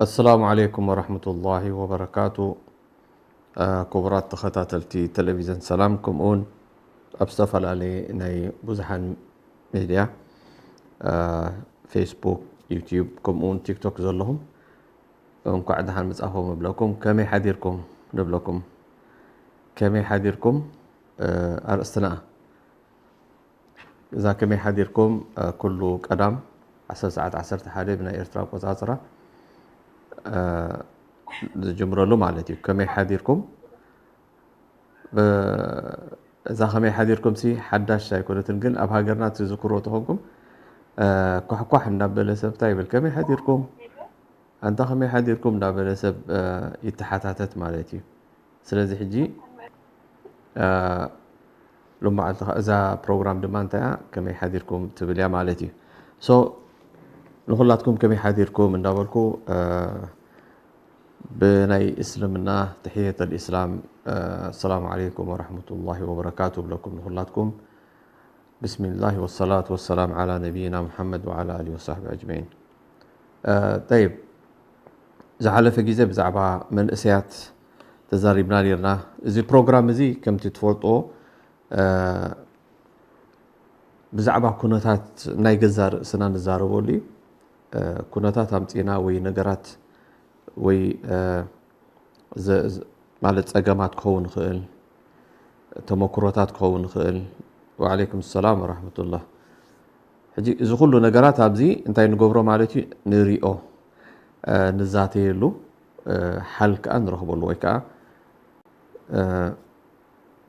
ኣሰላሙ ዓለይኩም ወረሕመቱላሂ ወበረካቱ። ክቡራት ተኸታተልቲ ቴሌቪዝን ሰላም፣ ከምኡውን ኣብ ዝተፈላለየ ናይ ብዙሓን ሚድያ፣ ፌስቡክ፣ ዩትዩብ፣ ከምኡውን ቲክቶክ ዘለኹም፣ እንኳዕ ደሓን መጻኹም እብለኩም። ከመይ ሓዲርኩም ንብለኩም። ከመይ ሓዲርኩም? ኣርእስትና እዛ ከመይ ሓዲርኩም ኩሉ ቀዳም ዓሰርተ ሰዓት ዓሰርተ ሓደ ብናይ ኤርትራ ኣቆጻጽራ ዝጅምረሉ ማለት እዩ። ከመይ ሓዲርኩም? እዛ ከመይ ሓዲርኩም ሲ ሓዳሽ ኣይኮነትን፣ ግን ኣብ ሃገርና ትዝክሮ ተኾንኩም ኳሕኳሕ እንዳበለ ሰብ እንታይ ይብል? ከመይ ሓዲርኩም? ኣንታ ከመይ ሓዲርኩም? እንዳበለ ሰብ ይተሓታተት ማለት እዩ። ስለዚ ሕጂ ሎማዓልቲ እዛ ፕሮግራም ድማ እንታይ እያ፣ ከመይ ሓዲርኩም ትብል እያ ማለት እዩ። ሶ ንኹላትኩም ከመይ ሓዲርኩም እንዳበልኩ ብናይ እስልምና ተሕየት ኣልእስላም፣ ኣሰላሙ ዓለይኩም ወረሕመቱላሂ ወበረካቱ ብለኩም ንኹላትኩም። ብስሚላህ ወሰላቱ ወሰላም ዓላ ነቢይና ሙሓመድ ወዓላ ኣሊ ወሳሕቢ ኣጅመዒን። ጠይብ፣ ዝሓለፈ ግዜ ብዛዕባ መንእሰያት ተዛሪብና ነርና። እዚ ፕሮግራም እዚ ከምቲ ትፈልጦ ብዛዕባ ኩነታት ናይ ገዛ ርእስና ንዛረበሉ እዩ። ኩነታት ኣምፂና ወይ ነገራት ወይ ማለት ፀገማት ክኸውን ይኽእል፣ ተመክሮታት ክኸውን ይኽእል። ወዓለይኩም ሰላም ወራሕመቱላህ። ሕጂ እዚ ኩሉ ነገራት ኣብዚ እንታይ ንገብሮ ማለት እዩ? ንሪኦ፣ ንዛተየሉ፣ ሓል ከዓ ንረኽበሉ ወይ ከዓ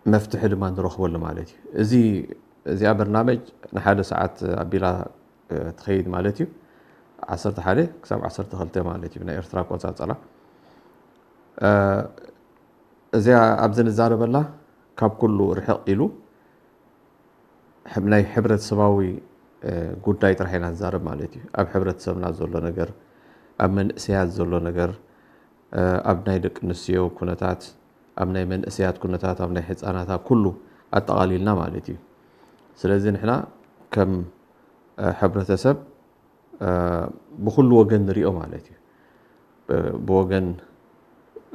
መፍትሒ ድማ ንረኽበሉ ማለት እዩ። እዚ እዚኣ በርናመጅ ንሓደ ሰዓት ኣቢላ ትኸይድ ማለት እዩ። ዓሰርተ ሓደ ክሳብ ዓሰርተ ክልተ ማለት እዩ ብናይ ኤርትራ ኣቆጻጽራ። እዚኣ ኣብዚ ንዛረበላ ካብ ኩሉ ርሕቕ ኢሉ ናይ ሕብረተሰባዊ ጉዳይ ጥራሕ ኢና ንዛረብ ማለት እዩ። ኣብ ሕብረተሰብና ዘሎ ነገር፣ ኣብ መንእሰያት ዘሎ ነገር፣ ኣብ ናይ ደቂ ኣንስትዮ ኩነታት፣ ኣብ ናይ መንእሰያት ኩነታት፣ ኣብ ናይ ህፃናት፣ ኣብ ኩሉ ኣጠቓሊልና ማለት እዩ። ስለዚ ንሕና ከም ሕብረተሰብ ብኹሉ ወገን ንሪኦ ማለት እዩ። ብወገን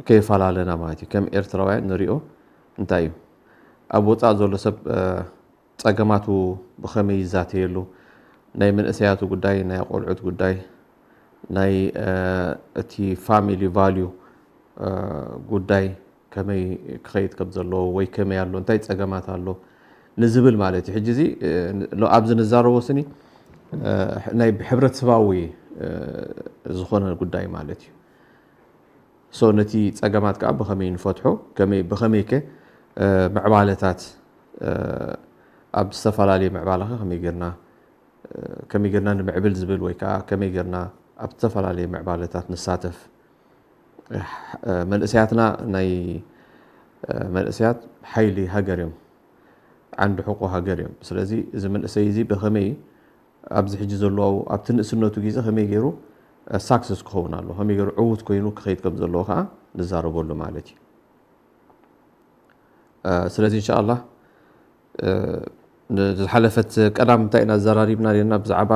ከይፈላለና ማለት እዩ። ከም ኤርትራውያን ንሪኦ እንታይ እዩ ኣብ ወፃእ ዘሎ ሰብ ፀገማቱ ብኸመይ ይዛተየሉ፣ ናይ መንእሰያቱ ጉዳይ፣ ናይ ቆልዑት ጉዳይ፣ ናይ እቲ ፋሚሊ ቫልዩ ጉዳይ ከመይ ክኸይድ ከም ዘለዎ ወይ ከመይ ኣሎ፣ እንታይ ፀገማት ኣሎ ንዝብል ማለት እዩ። ሕጂ እዚ ኣብዚ ንዛረቦ ስኒ ናይ ሕብረተሰባዊ ዝኾነ ጉዳይ ማለት እዩ። ሶ ነቲ ፀገማት ከዓ ብኸመይ ንፈትሖ፣ ከመይ ብኸመይ ከ ምዕባለታት ኣብ ዝተፈላለየ ምዕባለ ከ ከመይ ጌርና ከመይ ጌርና ንምዕብል ዝብል ወይ ከዓ ከመይ ጌርና ኣብ ዝተፈላለየ ምዕባለታት ንሳተፍ። መንእሰያትና ናይ መንእሰያት ሓይሊ ሃገር እዮም፣ ዓንዲ ሕቆ ሃገር እዮም። ስለዚ እዚ መንእሰይ እዚ ብኸመይ ኣብዚ ሕጂ ዘለዎ ኣብቲ ንእስነቱ ግዜ ከመይ ገይሩ ሳክሰስ ክኸውን ኣለዎ፣ ከመይ ገይሩ ዕዉት ኮይኑ ክኸይድ ከም ዘለዎ ከዓ ንዛረበሉ ማለት እዩ። ስለዚ እንሻኣላህ ንዝሓለፈት ቀዳም እንታይ ኢና ዘራሪብና ነርና ብዛዕባ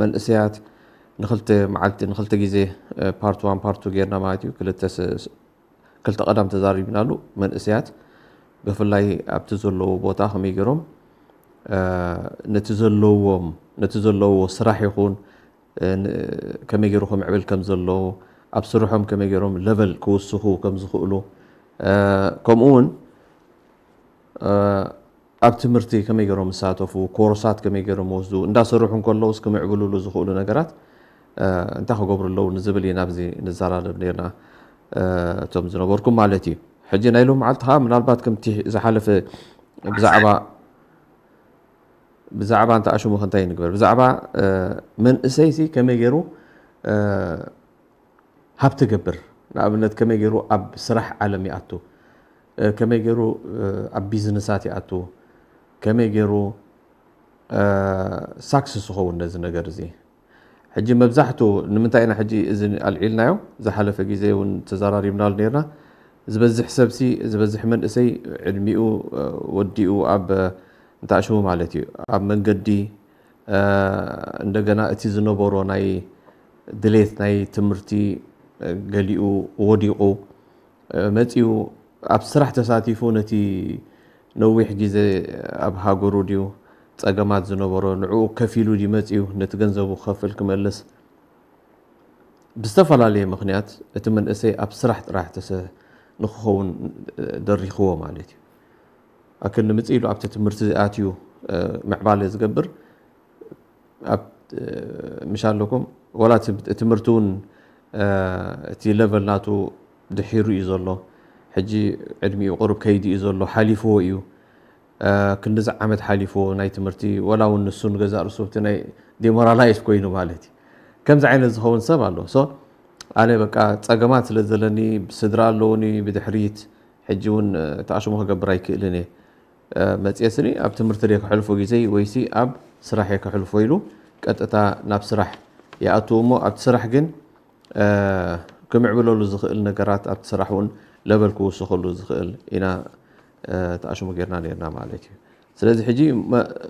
መንእሰያት ንክልተ መዓልቲ ንክልተ ግዜ ፓርት ዋን ፓርት ቱ ጌርና ማለት እዩ። ክልተ ቀዳም ተዛሪብናሉ። መንእሰያት ብፍላይ ኣብቲ ዘለዎ ቦታ ከመይ ገይሮም ነቲ ዘለዎም ነቲ ዘለዎ ስራሕ ይኹን ከመይ ገይሩ ክምዕብል ከም ዘለዎ፣ ኣብ ስርሖም ከመይ ገይሮም ለቨል ክውስኹ ከም ዝኽእሉ፣ ከምኡ እውን ኣብ ትምህርቲ ከመይ ገይሮም ይሳተፉ፣ ኮርሳት ከመይ ገይሮም ይወስዱ፣ እንዳሰርሑ እንከለውስ ክምዕብልሉ ዝኽእሉ ነገራት እንታይ ክገብሩ ኣለዉ ንዝብል ኢና ኣብዚ ንዘራረብ ነርና፣ እቶም ዝነበርኩም ማለት እዩ። ሕጂ ናይ ሎም መዓልቲ ከዓ ምናልባት ከምቲ ዝሓለፈ ብዛዕባ ብዛዕባ እንተ ኣሽሙኽ እንታይ ንግበር? ብዛዕባ መንእሰይሲ ከመይ ገይሩ ሃብቲ ገብር። ንኣብነት ከመይ ገይሩ ኣብ ስራሕ ዓለም ይኣቱ፣ ከመይ ገይሩ ኣብ ቢዝነሳት ይኣቱ፣ ከመይ ገይሩ ሳክስስ ይኸውን ነዚ ነገር እዚ። ሕጂ መብዛሕቱ ንምንታይ ኢና ሕጂ እዚ ኣልዒልናዮ? ዝሓለፈ ግዜ እውን ተዘራሪብናሉ ነርና። ዝበዝሕ ሰብሲ ዝበዝሕ መንእሰይ ዕድሚኡ ወዲኡ ኣብ እንታሽሙ ማለት እዩ ኣብ መንገዲ እንደገና እቲ ዝነበሮ ናይ ድሌት ናይ ትምህርቲ ገሊኡ ወዲቑ መፂኡ ኣብ ስራሕ ተሳቲፉ ነቲ ነዊሕ ግዜ ኣብ ሃገሩ ድዩ ፀገማት ዝነበሮ ንዕኡ ከፊሉ ድዩ መፂኡ ነቲ ገንዘቡ ክኸፍል ክመልስ ብዝተፈላለየ ምኽንያት እቲ መንእሰይ ኣብ ስራሕ ጥራሕ ተሰ ንክኸውን ደሪኽዎ ማለት እዩ። ኣክል ንምፅ ኢሉ ኣብቲ ትምህርቲ ኣትዩ ምዕባለ ዝገብር ኣብ ምሽ ኣለኩም ወላ ትምህርቲ እውን እቲ ለቨል ናቱ ድሒሩ እዩ ዘሎ። ሕጂ ዕድሚኡ ቁሩብ ከይዲ እዩ ዘሎ ሓሊፍዎ እዩ። ክንዲዚ ዓመት ሓሊፍዎ ናይ ትምህርቲ ወላ እውን ንሱ ንገዛእ ርሱ እቲ ናይ ዴሞራላይዝ ኮይኑ ማለት እዩ። ከምዚ ዓይነት ዝኸውን ሰብ ኣሎ። ሶ ኣነ በቃ ፀገማት ስለ ዘለኒ ስድራ ኣለውኒ ብድሕሪት ሕጂ እውን ተኣሽሞ ክገብር ኣይክእልን እየ። መፅየ ስኒ ኣብ ትምህርቲ ደ ከሕልፎ ግዜ ወይሲ ኣብ ስራሕ እየ ከሕልፎ ኢሉ ቀጥታ ናብ ስራሕ ይኣትው እሞ ኣብቲ ስራሕ ግን ክምዕብለሉ ዝኽእል ነገራት ኣብቲ ስራሕ እውን ለበል ክውስኸሉ ዝኽእል ኢና ተኣሽሙ ጌርና ነርና ማለት እዩ። ስለዚ ሕጂ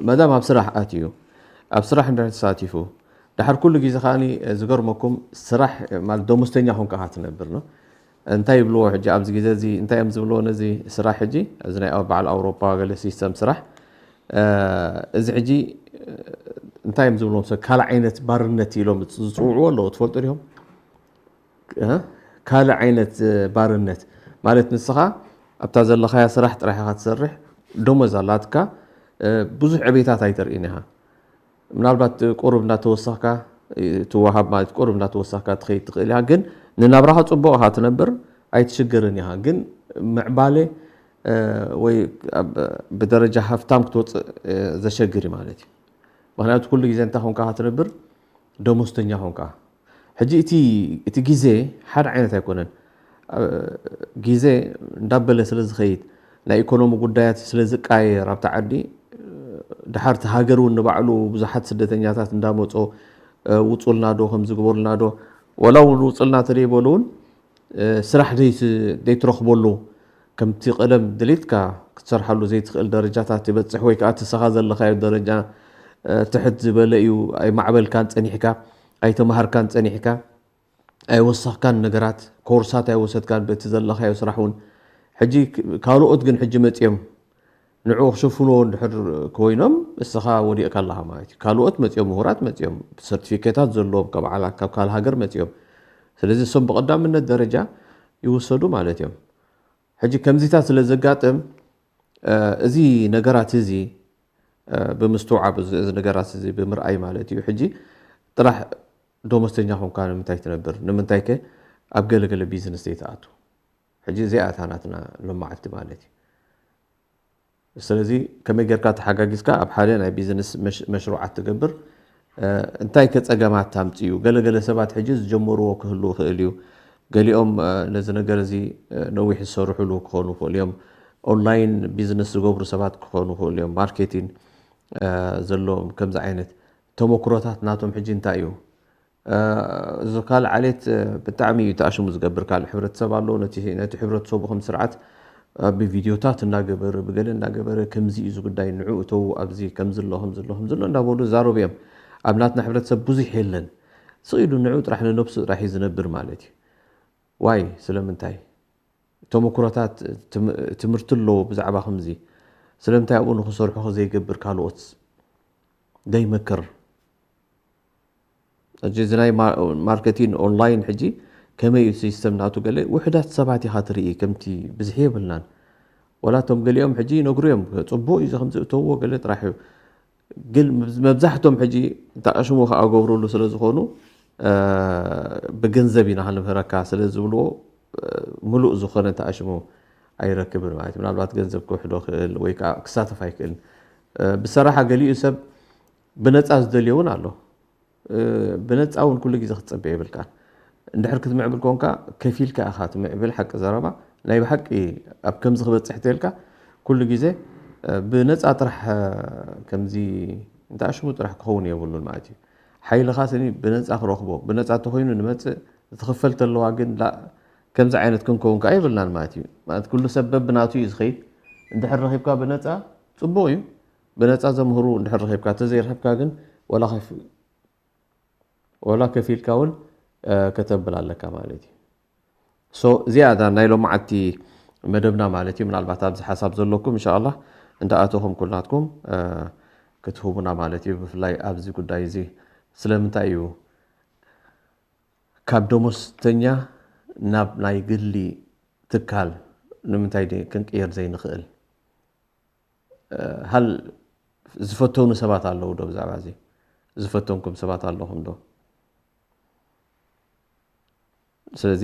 መዳም ኣብ ስራሕ ኣትዩ ኣብ ስራሕ እንድሕር ተሳቲፉ ድሓር ኩሉ ግዜ ከዓኒ ዝገርመኩም ስራሕ ማለት ደሞዝተኛ ኮንካ ኢኻ ትነብር ነው። እንታይ ይብልዎ ሕጂ ኣብዚ ግዜ እዚ እንታይ እዮም ዝብልዎ ነዚ ስራሕ ሕጂ እዚ ናይ በዓል ኣውሮፓ ገለ ሲስተም ስራሕ እዚ ሕጂ እንታይ እዮም ዝብልዎም ሰብ ካልእ ዓይነት ባርነት ኢሎም ዝፅውዕዎ ኣለዎ ትፈልጡ ዲኹም? ካልእ ዓይነት ባርነት ማለት ንስኻ ኣብታ ዘለኻያ ስራሕ ጥራሕ ኢኻ ትሰርሕ ደሞዝ ኣላትካ ብዙሕ ዕቤታት ኣይተርእን ኢኻ። ምናልባት ቁሩብ እንዳተወሰኽካ ትወሃብ ማለት ቁሩብ እንዳተወሰኽካ ትኸይድ ትኽእል ኢኻ ግን ንናብራኻ ፅቡቕ ኢኻ ትነብር ኣይትሽገርን ኢኻ ግን ምዕባለ ወይ ብደረጃ ሃፍታም ክትወፅእ ዘሸግር እዩ ማለት እዩ። ምክንያቱ ኩሉ ግዜ እንታይ ኮንካ ክትነብር ደሞዝተኛ ኮንካ ሕጂ እቲ እቲ ግዜ ሓደ ዓይነት ኣይኮነን። ግዜ እንዳበለ ስለ ዝኸይድ ናይ ኢኮኖሚ ጉዳያት ስለ ዝቃየር ኣብታ ዓዲ ድሓርቲ ሃገር እውን ንባዕሉ ብዙሓት ስደተኛታት እንዳመፆ ውፁልና ዶ ከምዚ ግበሩልና ዶ ወላ እውን ውፁልና ተደይበሉ እውን ስራሕ ዘይትረኽበሉ ከምቲ ቀደም ድሌትካ ክትሰርሓሉ ዘይትኽእል ደረጃታት ትበፅሕ ወይ ከዓ ትስኻ ዘለኻዮ ደረጃ ትሕት ዝበለ እዩ። ኣይማዕበልካን ፀኒሕካ ኣይተምሃርካን ፀኒሕካ ኣይወሰኽካን ነገራት ኮርሳት ኣይወሰድካን በቲ ዘለኻዮ ስራሕ እውን ሕጂ ካልኦት ግን ሕጂ መፅኦም ንዕኡ ክሽፍንዎ እንድሕር ኮይኖም እስኻ ወዲቕካ ኣለኻ ማለት እዩ። ካልኦት መፅኦም ምሁራት መፅኦም ሰርቲፊኬታት ዘለዎም ካብ ዓላ ካብ ካልእ ሃገር መፅኦም ስለዚ እሶም ብቐዳምነት ደረጃ ይውሰዱ ማለት እዮም። ሕጂ ከምዚታት ስለ ዘጋጥም እዚ ነገራት እዚ ብምስትውዓብ እዚ ነገራት እዚ ብምርኣይ ማለት እዩ። ሕጂ ጥራሕ ደሞዝተኛ ኮንካ ንምንታይ ትነብር? ንምንታይ ከ ኣብ ገለገለ ቢዝነስ ዘይትኣቱ? ሕጂ እዚኣ እታ ናትና ሎማዓልቲ ማለት እዩ። ስለዚ ከመይ ጌርካ ተሓጋጊዝካ ኣብ ሓደ ናይ ቢዝነስ መሽሩዓት ትገብር እንታይ ከ ጸገማት ታምጽ እዩ? ገለገለ ሰባት ሕጂ ዝጀመርዎ ክህሉ ይኽእል እዩ። ገሊኦም ነዚ ነገር እዚ ነዊሕ ዝሰርሕሉ ክኾኑ ይኽእሉ እዮም። ኦንላይን ቢዝነስ ዝገብሩ ሰባት ክኾኑ ይኽእሉ እዮም። ማርኬቲን ዘለዎም ከምዚ ዓይነት ተመክሮታት ናቶም ሕጂ እንታይ እዩ? እዚ ካልእ ዓሌት ብጣዕሚ እዩ ተኣሽሙ ዝገብር ካልእ ሕብረተሰብ ኣሎ ነቲ ነቲ ሕብረተሰቡ ከም ስርዓት ብቪድዮታት እናገበረ ብገለ እናገበረ ከምዚ እዩ ዝጉዳይ ንዑ እተዉ ኣብዚ ከምዚ ኣሎ ከምዚ ኣሎ ከምዚ ኣሎ እንዳበሉ ዛረቡ እዮም። ኣብ ናትና ሕብረተሰብ ብዙሕ የለን። ስቕ ኢሉ ንዑ ጥራሕ ንነብሱ ጥራሕ እዩ ዝነብር ማለት እዩ። ዋይ ስለምንታይ? ተመክሮታት ትምህርቲ ኣለዎ ብዛዕባ ከምዚ ስለምንታይ ኣብኡ ንክሰርሑ ዘይገብር ካልኦት ዘይመክር እዚ ናይ ማርኬቲንግ ኦንላይን ሕጂ ከመይ እዩ ሲስተም ናቱ ገለ ውሕዳት ሰባት ኢኻ ትርኢ ከምቲ ብዝሒ የብልናን ወላ እቶም ገሊኦም ሕጂ ይነግሩ እዮም ፅቡቅ እዩ ከምዚ እተውዎ ገለ ጥራሕ እዩ ግን መብዛሕቶም ሕጂ ተኣሽሙ ከኣ ገብርሉ ስለ ዝኾኑ ብገንዘብ ኢና ክንምህረካ ስለ ዝብልዎ ምሉእ ዝኾነ ተኣሽሙ ኣይረክብን ማለት ምናልባት ገንዘብ ክውሕዶ ክእል ወይ ከዓ ክሳተፍ ኣይክእልን ብሰራሓ ገሊኡ ሰብ ብነፃ ዝደልዮ እውን ኣሎ ብነፃ እውን ኩሉ ግዜ ክትፀበ የብልካን እንድሕር ክትምዕብል ኮንካ ከፊልካ ኢኻ ትምዕብል። ሓቂ ዘረባ ናይ ብሓቂ ኣብ ከምዚ ክበጽሕ ተልካ ኩሉ ግዜ ብነፃ ጥራሕ ከምዚ እንተኣሽሙ ጥራሕ ክኸውን የብሉን ማለት እዩ። ሓይልኻ ስኒ ብነፃ ክረኽቦ ብነፃ ተኮይኑ ንመፅእ ትኽፈል ተለዋ ግን ከምዚ ዓይነት ክንከውን ከዓ የብልናን ማለት እዩ። ማለት ኩሉ ሰብ በብናቱ እዩ ዝኸይድ። እንድሕር ረኺብካ ብነፃ ፅቡቕ እዩ። ብነፃ ዘምህሩ እንድሕር ረኺብካ፣ ተዘይረኺብካ ግን ወላ ወላ ከፊልካ እውን ከተብል ኣለካ ማለት እዩ። ሶ እዚኣ እዛ ናይ ሎማዓቲ መደብና ማለት እዩ። ምናልባት ኣብዚ ሓሳብ ዘለኩም እንሻላ እንዳ ኣተኹም ኩላትኩም ክትህቡና ማለት እዩ። ብፍላይ ኣብዚ ጉዳይ እዚ ስለምንታይ እዩ ካብ ደሞዝተኛ ናብ ናይ ግሊ ትካል ንምንታይ ክንቅየር ዘይንኽእል? ሃል ዝፈተኑ ሰባት ኣለዉ ዶ? ብዛዕባ እዚ ዝፈተንኩም ሰባት ኣለኹም ዶ? ስለዚ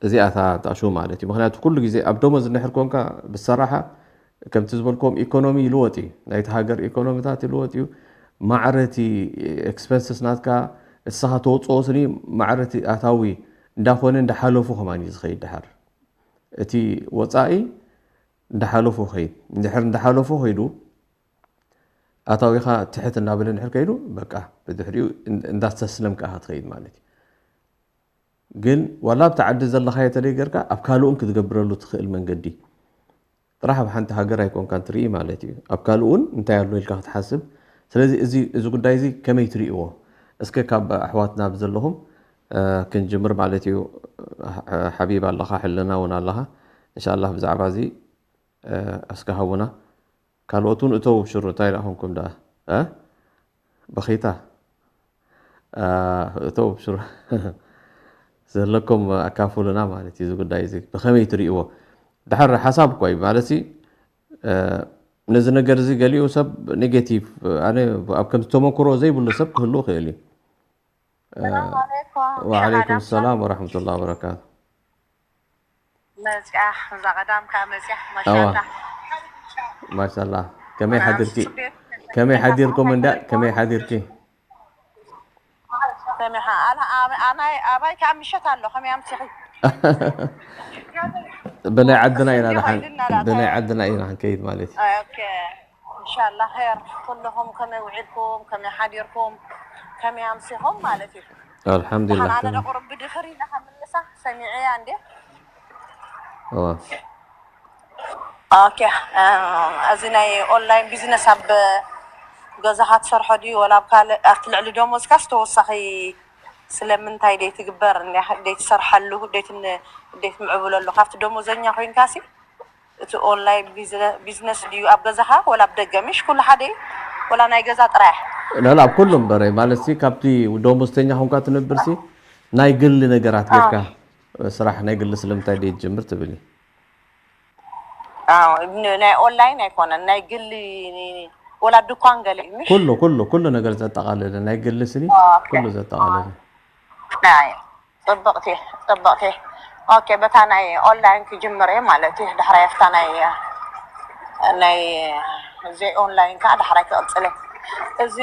እዚኣታ ታሹ ማለት እዩ። ምክንያቱ ኩሉ ግዜ ኣብ ደሞዝ እንድሕር ኮንካ ብሰራሓ ከምቲ ዝበልኩም ኢኮኖሚ ይልወጥ እዩ። ናይቲ ሃገር ኢኮኖሚታት ይልወጥ እዩ። ማዕረቲ ኤክስፐንስስ ናትካ እስኻ ተወፅኦ ስኒ ማዕረቲ ኣታዊ እንዳኾነ እንዳሓለፉ ከማን እዩ ዝኸይድ ድሓር እቲ ወፃኢ እንዳሓለፉ ከይድ እንድሕር እንዳሓለፉ ከይዱ ኣታዊኻ ትሕት እናበለ እንድሕር ከይዱ በቃ ብድሕሪኡ እንዳስተስለምካ ኢኻ ትኸይድ ማለት እዩ። ግን ዋላ ኣብቲ ዓዲ ዘለኻዮ ተደይ ጌርካ ኣብ ካልኡን ክትገብረሉ ትኽእል መንገዲ ጥራሕ ኣብ ሓንቲ ሃገር ኣይኮንካን ትርኢ ማለት እዩ። ኣብ ካልኡን እንታይ ኣሎ ኢልካ ክትሓስብ። ስለዚ እዚ ጉዳይ እዚ ከመይ ትርእይዎ? እስከ ካብ ኣሕዋትና ብዘለኹም ክንጅምር ማለት እዩ። ሓቢብ ኣለኻ፣ ሕልና እውን ኣለኻ። እንሻላ ብዛዕባ እዚ እስከ ሃቡና። ካልኦት እውን እተው ብሽሩ እንታይ ደኣ ኮንኩም ደኣ በኺታ እተው ብሽሩ ዘለኩም ኣካፍሉና ማለት እዩ። እዚ ጉዳይ እዚ ብኸመይ ትርእይዎ? ድሓር ሓሳብ እኳ እዩ ማለት ነዚ ነገር እዚ ገሊኡ ሰብ ኔጌቲቭ ኣነ ኣብ ከምዚ ተመክሮ ዘይብሉ ሰብ ክህሉ ይኽእል እዩ። ሰላም ዓለይኩም። ወዓለይኩም ሰላም ወራሕመቱላ ወበረካቱ። መፅያ እዛ ቀዳም ከዓ መፅያ። ማሻላ። ማሻላ። ከመይ ሓዲርኪ? ከመይ ሓዲርኩም እንዳ ከመይ ሓዲርኪ? ሰሚሓ ኣባይ ከዓ ምሸት ኣሎ። ከመይ ኣምሲኺ? ብናይ ዓድና ኢና ደሓን ብናይ ዓድና ኢና ክንከይድ ማለት እዩ። ኦኬ። እንሻላ ኸይር ኩልኹም ከመይ ውዒልኩም ከመይ ሓዲርኩም ከመይ ኣምሲኹም ማለት እዩ። ኣልሓምዱሊላህ። ኣነ ደቁርብ ብድኽሪ ኢለ ከምልሳ ሰሚዐያ እንዴ። ኦኬ። እዚ ናይ ኦንላይን ቢዝነስ ኣብ ገዛኻ ትሰርሖ ድዩ ወላ ኣብ ካልእ ኣብቲ ልዕሊ ደሞዝካስ ተወሳኺ ስለምንታይ ደይትግበር ደይትሰርሓሉ ደይትምዕብለሉ ካብቲ ደሞዘኛ ኮይንካሲ እቲ ኦንላይን ቢዝነስ ድዩ ኣብ ገዛኻ ወላ ኣብ ደገ ምሽ ኩሉ ሓደ እዩ ወላ ናይ ገዛ ጥራይ? ላላ ኣብ ኩሉ እምበረ ማለት ሲ ካብቲ ደሞዝተኛ ኮንካ ትነብር ሲ ናይ ግሊ ነገራት ጌርካ ስራሕ ናይ ግሊ ስለምንታይ ደይ ትጅምር ትብል እዩ። ናይ ኦንላይን ኣይኮነን ናይ ግሊ ወላ ድኳን ገለ እዩ ምሽ? ኩሉ ኩሉ ኩሉ ነገር ዘጠቓለለ ናይ ግሊ ስኒ ኩሉ ዘጠቓለለ። ናይ ጽብቕቲ ጽብቕቲ። ኦኬ፣ በታ ናይ ኦንላይን ክጅምር እየ ማለት እዩ። ዳሕራይ ኣብታ ናይ ናይ ዘይ ኦንላይን ከዓ ዳሕራይ ክቕጽል እየ። እዚ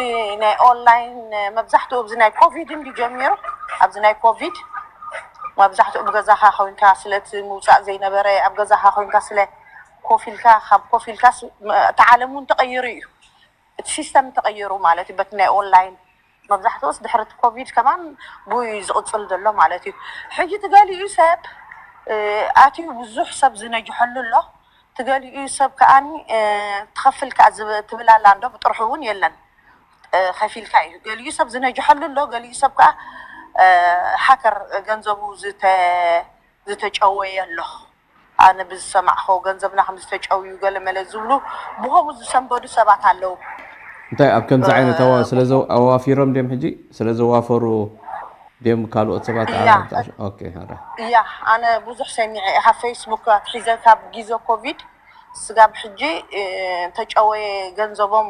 ናይ ኦንላይን መብዛሕትኡ ኣብዚ ናይ ኮቪድ እንዲ ጀሚሩ ኣብዚ ናይ ኮቪድ መብዛሕትኡ ብገዛኻ ኮይንካ ስለቲ ምውፃእ ዘይነበረ ኣብ ገዛኻ ኮይንካ ስለ ኮፊልካ ካብ ኮፊልካ እቲ ዓለም እውን ተቐይሩ እዩ። እቲ ሲስተም ተቐይሩ ማለት እዩ በቲ ናይ ኦንላይን መብዛሕትኡስ ድሕሪ እቲ ኮቪድ ከማን ብኡ እዩ ዝቕፅል ዘሎ ማለት እዩ። ሕጂ እቲ ገሊኡ ሰብ ኣትዩ ብዙሕ ሰብ ዝነጅሐሉ ኣሎ። እቲ ገሊኡ ሰብ ከዓኒ ትኸፍል ከኣ ትብል ኣላ እንዶ ብጥርሑ እውን የለን ከፊልካ እዩ። ገሊኡ ሰብ ዝነጅሐሉ ኣሎ፣ ገሊኡ ሰብ ከኣ ሃከር ገንዘቡ ዝተጨወየ ኣሎ። ኣነ ብዝሰማዕኮ ገንዘብና ከም ዝተጨውዩ ገለመለ ዝብሉ ብኸምኡ ዝሰንበዱ ሰባት ኣለዉ። እንታይ ኣብ ከምዚ ዓይነት ኣዋ- ስለ ዘው- ኣዋፊሮም ድዮም ሕጂ ስለ ዘዋፈሩ ድዮም ካልኦት ሰባት እያ። ኣራ- ኦኬ፣ ኣራ። እያ ኣነ ብዙሕ ሰሚዐ እየ ካብ ፌስቡክ ኣትሒዘ ካብ ግዜ ኮቪድ ስጋብ ሕጂ እ፣ ተጨወየ ገንዘቦም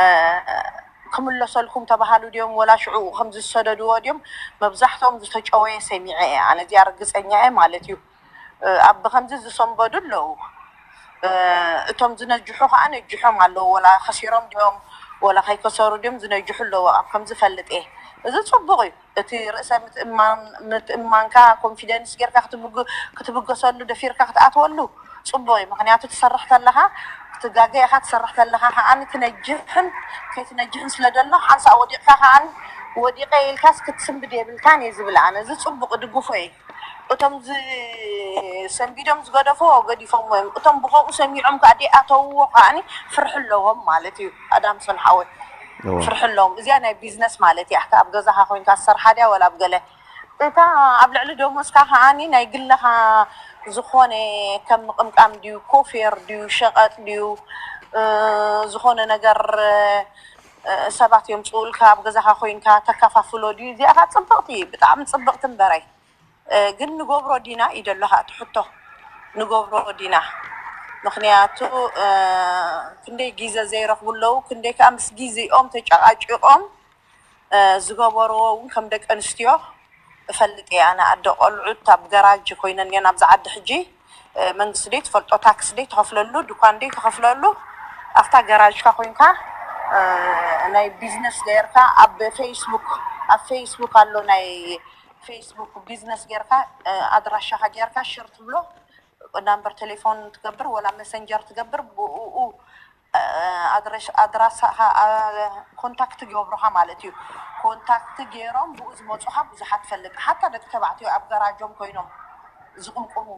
እ፣ ክምለሰልኩም ተባሃሉ ድዮም ወላ ሽዑ ከም ዝሰደድዎ ድዮም መብዛሕትኦም ዝተጨወየ ሰሚዐ እየ ኣነ እዚኣ ርግፀኛ እየ ማለት እዩ። ኣብ ብኸምዚ ዝሰንበዱ ኣለዉ። እቶም ዝነጅሑ ከዓ ነጅሖም ኣለዉ። ወላ ከሲሮም ድዮም ወላ ከይከሰሩ ድዮም ዝነጅሑ ኣለዉ። ኣብ ከም ዝፈልጥ እየ። እዚ ጽቡቕ እዩ። እቲ ርእሰ ምትእማን ምትእማንካ ኮንፊደንስ ጌርካ ክትብገሰሉ ደፊርካ ክትኣትወሉ ጽቡቕ እዩ። ምክንያቱ ትሰርሕ ተለኻ ክትጋገ ኢኻ። ትሰርሕ ተለኻ ከዓኒ ትነጅሕን ከይትነጅሕን ስለ ዘሎ ሓንሳእ ወዲቕካ ከዓኒ ወዲቐ ኢልካስ ክትስንብድ የብልካን እየ ዝብል ኣነ። እዚ ጽቡቕ ድግፎ እየ። እቶም ዝሰንቢዶም ዝገደፎ ገዲፎም እዮም። እቶም ብኸምኡ ሰሚዖም ከዓ ደይኣተውዎ ከዓኒ ፍርሒ ኣለዎም ማለት እዩ። ኣዳምሶን ሓወይ ፍርሒ ኣለዎም። እዚኣ ናይ ቢዝነስ ማለት እያ። ኣብ ገዛኻ ኮይንካ ዝሰርሓ ድያ ወላ ኣብ ገለ እታ ኣብ ልዕሊ ደሞዝካ ከዓኒ ናይ ግለኻ ዝኾነ ከም ምቕምቃም ድዩ ኮፌር ድዩ ሸቐጥ ድዩ ዝኾነ ነገር ሰባት የምፅኡልካ ኣብ ገዛኻ ኮይንካ ተከፋፍሎ ድዩ? እዚኣ ከዓ ፅብቕቲ ብጣዕሚ ፅብቕቲ እምበረይ ግን ንገብሮ ዲና እዩ ደሎ ከዓ እቲ ሕቶ። ንገብሮ ዲና? ምክንያቱ ክንደይ ግዜ ዘይረኽቡ ኣለዉ፣ ክንደይ ከዓ ምስ ግዜኦም ተጨቃጭቆም ዝገበርዎ እውን ከም ደቂ ኣንስትዮ እፈልጥ እየ ኣነ። ኣደ ቆልዑት ኣብ ገራጅ ኮይነን እየን ኣብዚ ዓዲ ሕጂ። መንግስቲ ደይ ትፈልጦ ታክስ ደይ ትኸፍለሉ፣ ድኳን ደይ ትኸፍለሉ፣ ኣብታ ገራጅካ ኮይንካ ናይ ቢዝነስ ገይርካ ኣብ ፌስቡክ ኣብ ፌስቡክ ኣሎ ናይ ፌስቡክ ቢዝነስ ጌርካ ኣድራሻኻ ጌርካ ሽር ትብሎ ናምበር ቴሌፎን ትገብር ወላ መሰንጀር ትገብር ብኡ ኣድራሻኻ ኮንታክት ገብሩኻ ማለት እዩ። ኮንታክት ገይሮም ብኡ ዝመፁኻ ብዙሓት ፈልጥ ሓታ ደቂ ተባዕትዮ ኣብ ገራጆም ኮይኖም ዝቕምቁሙ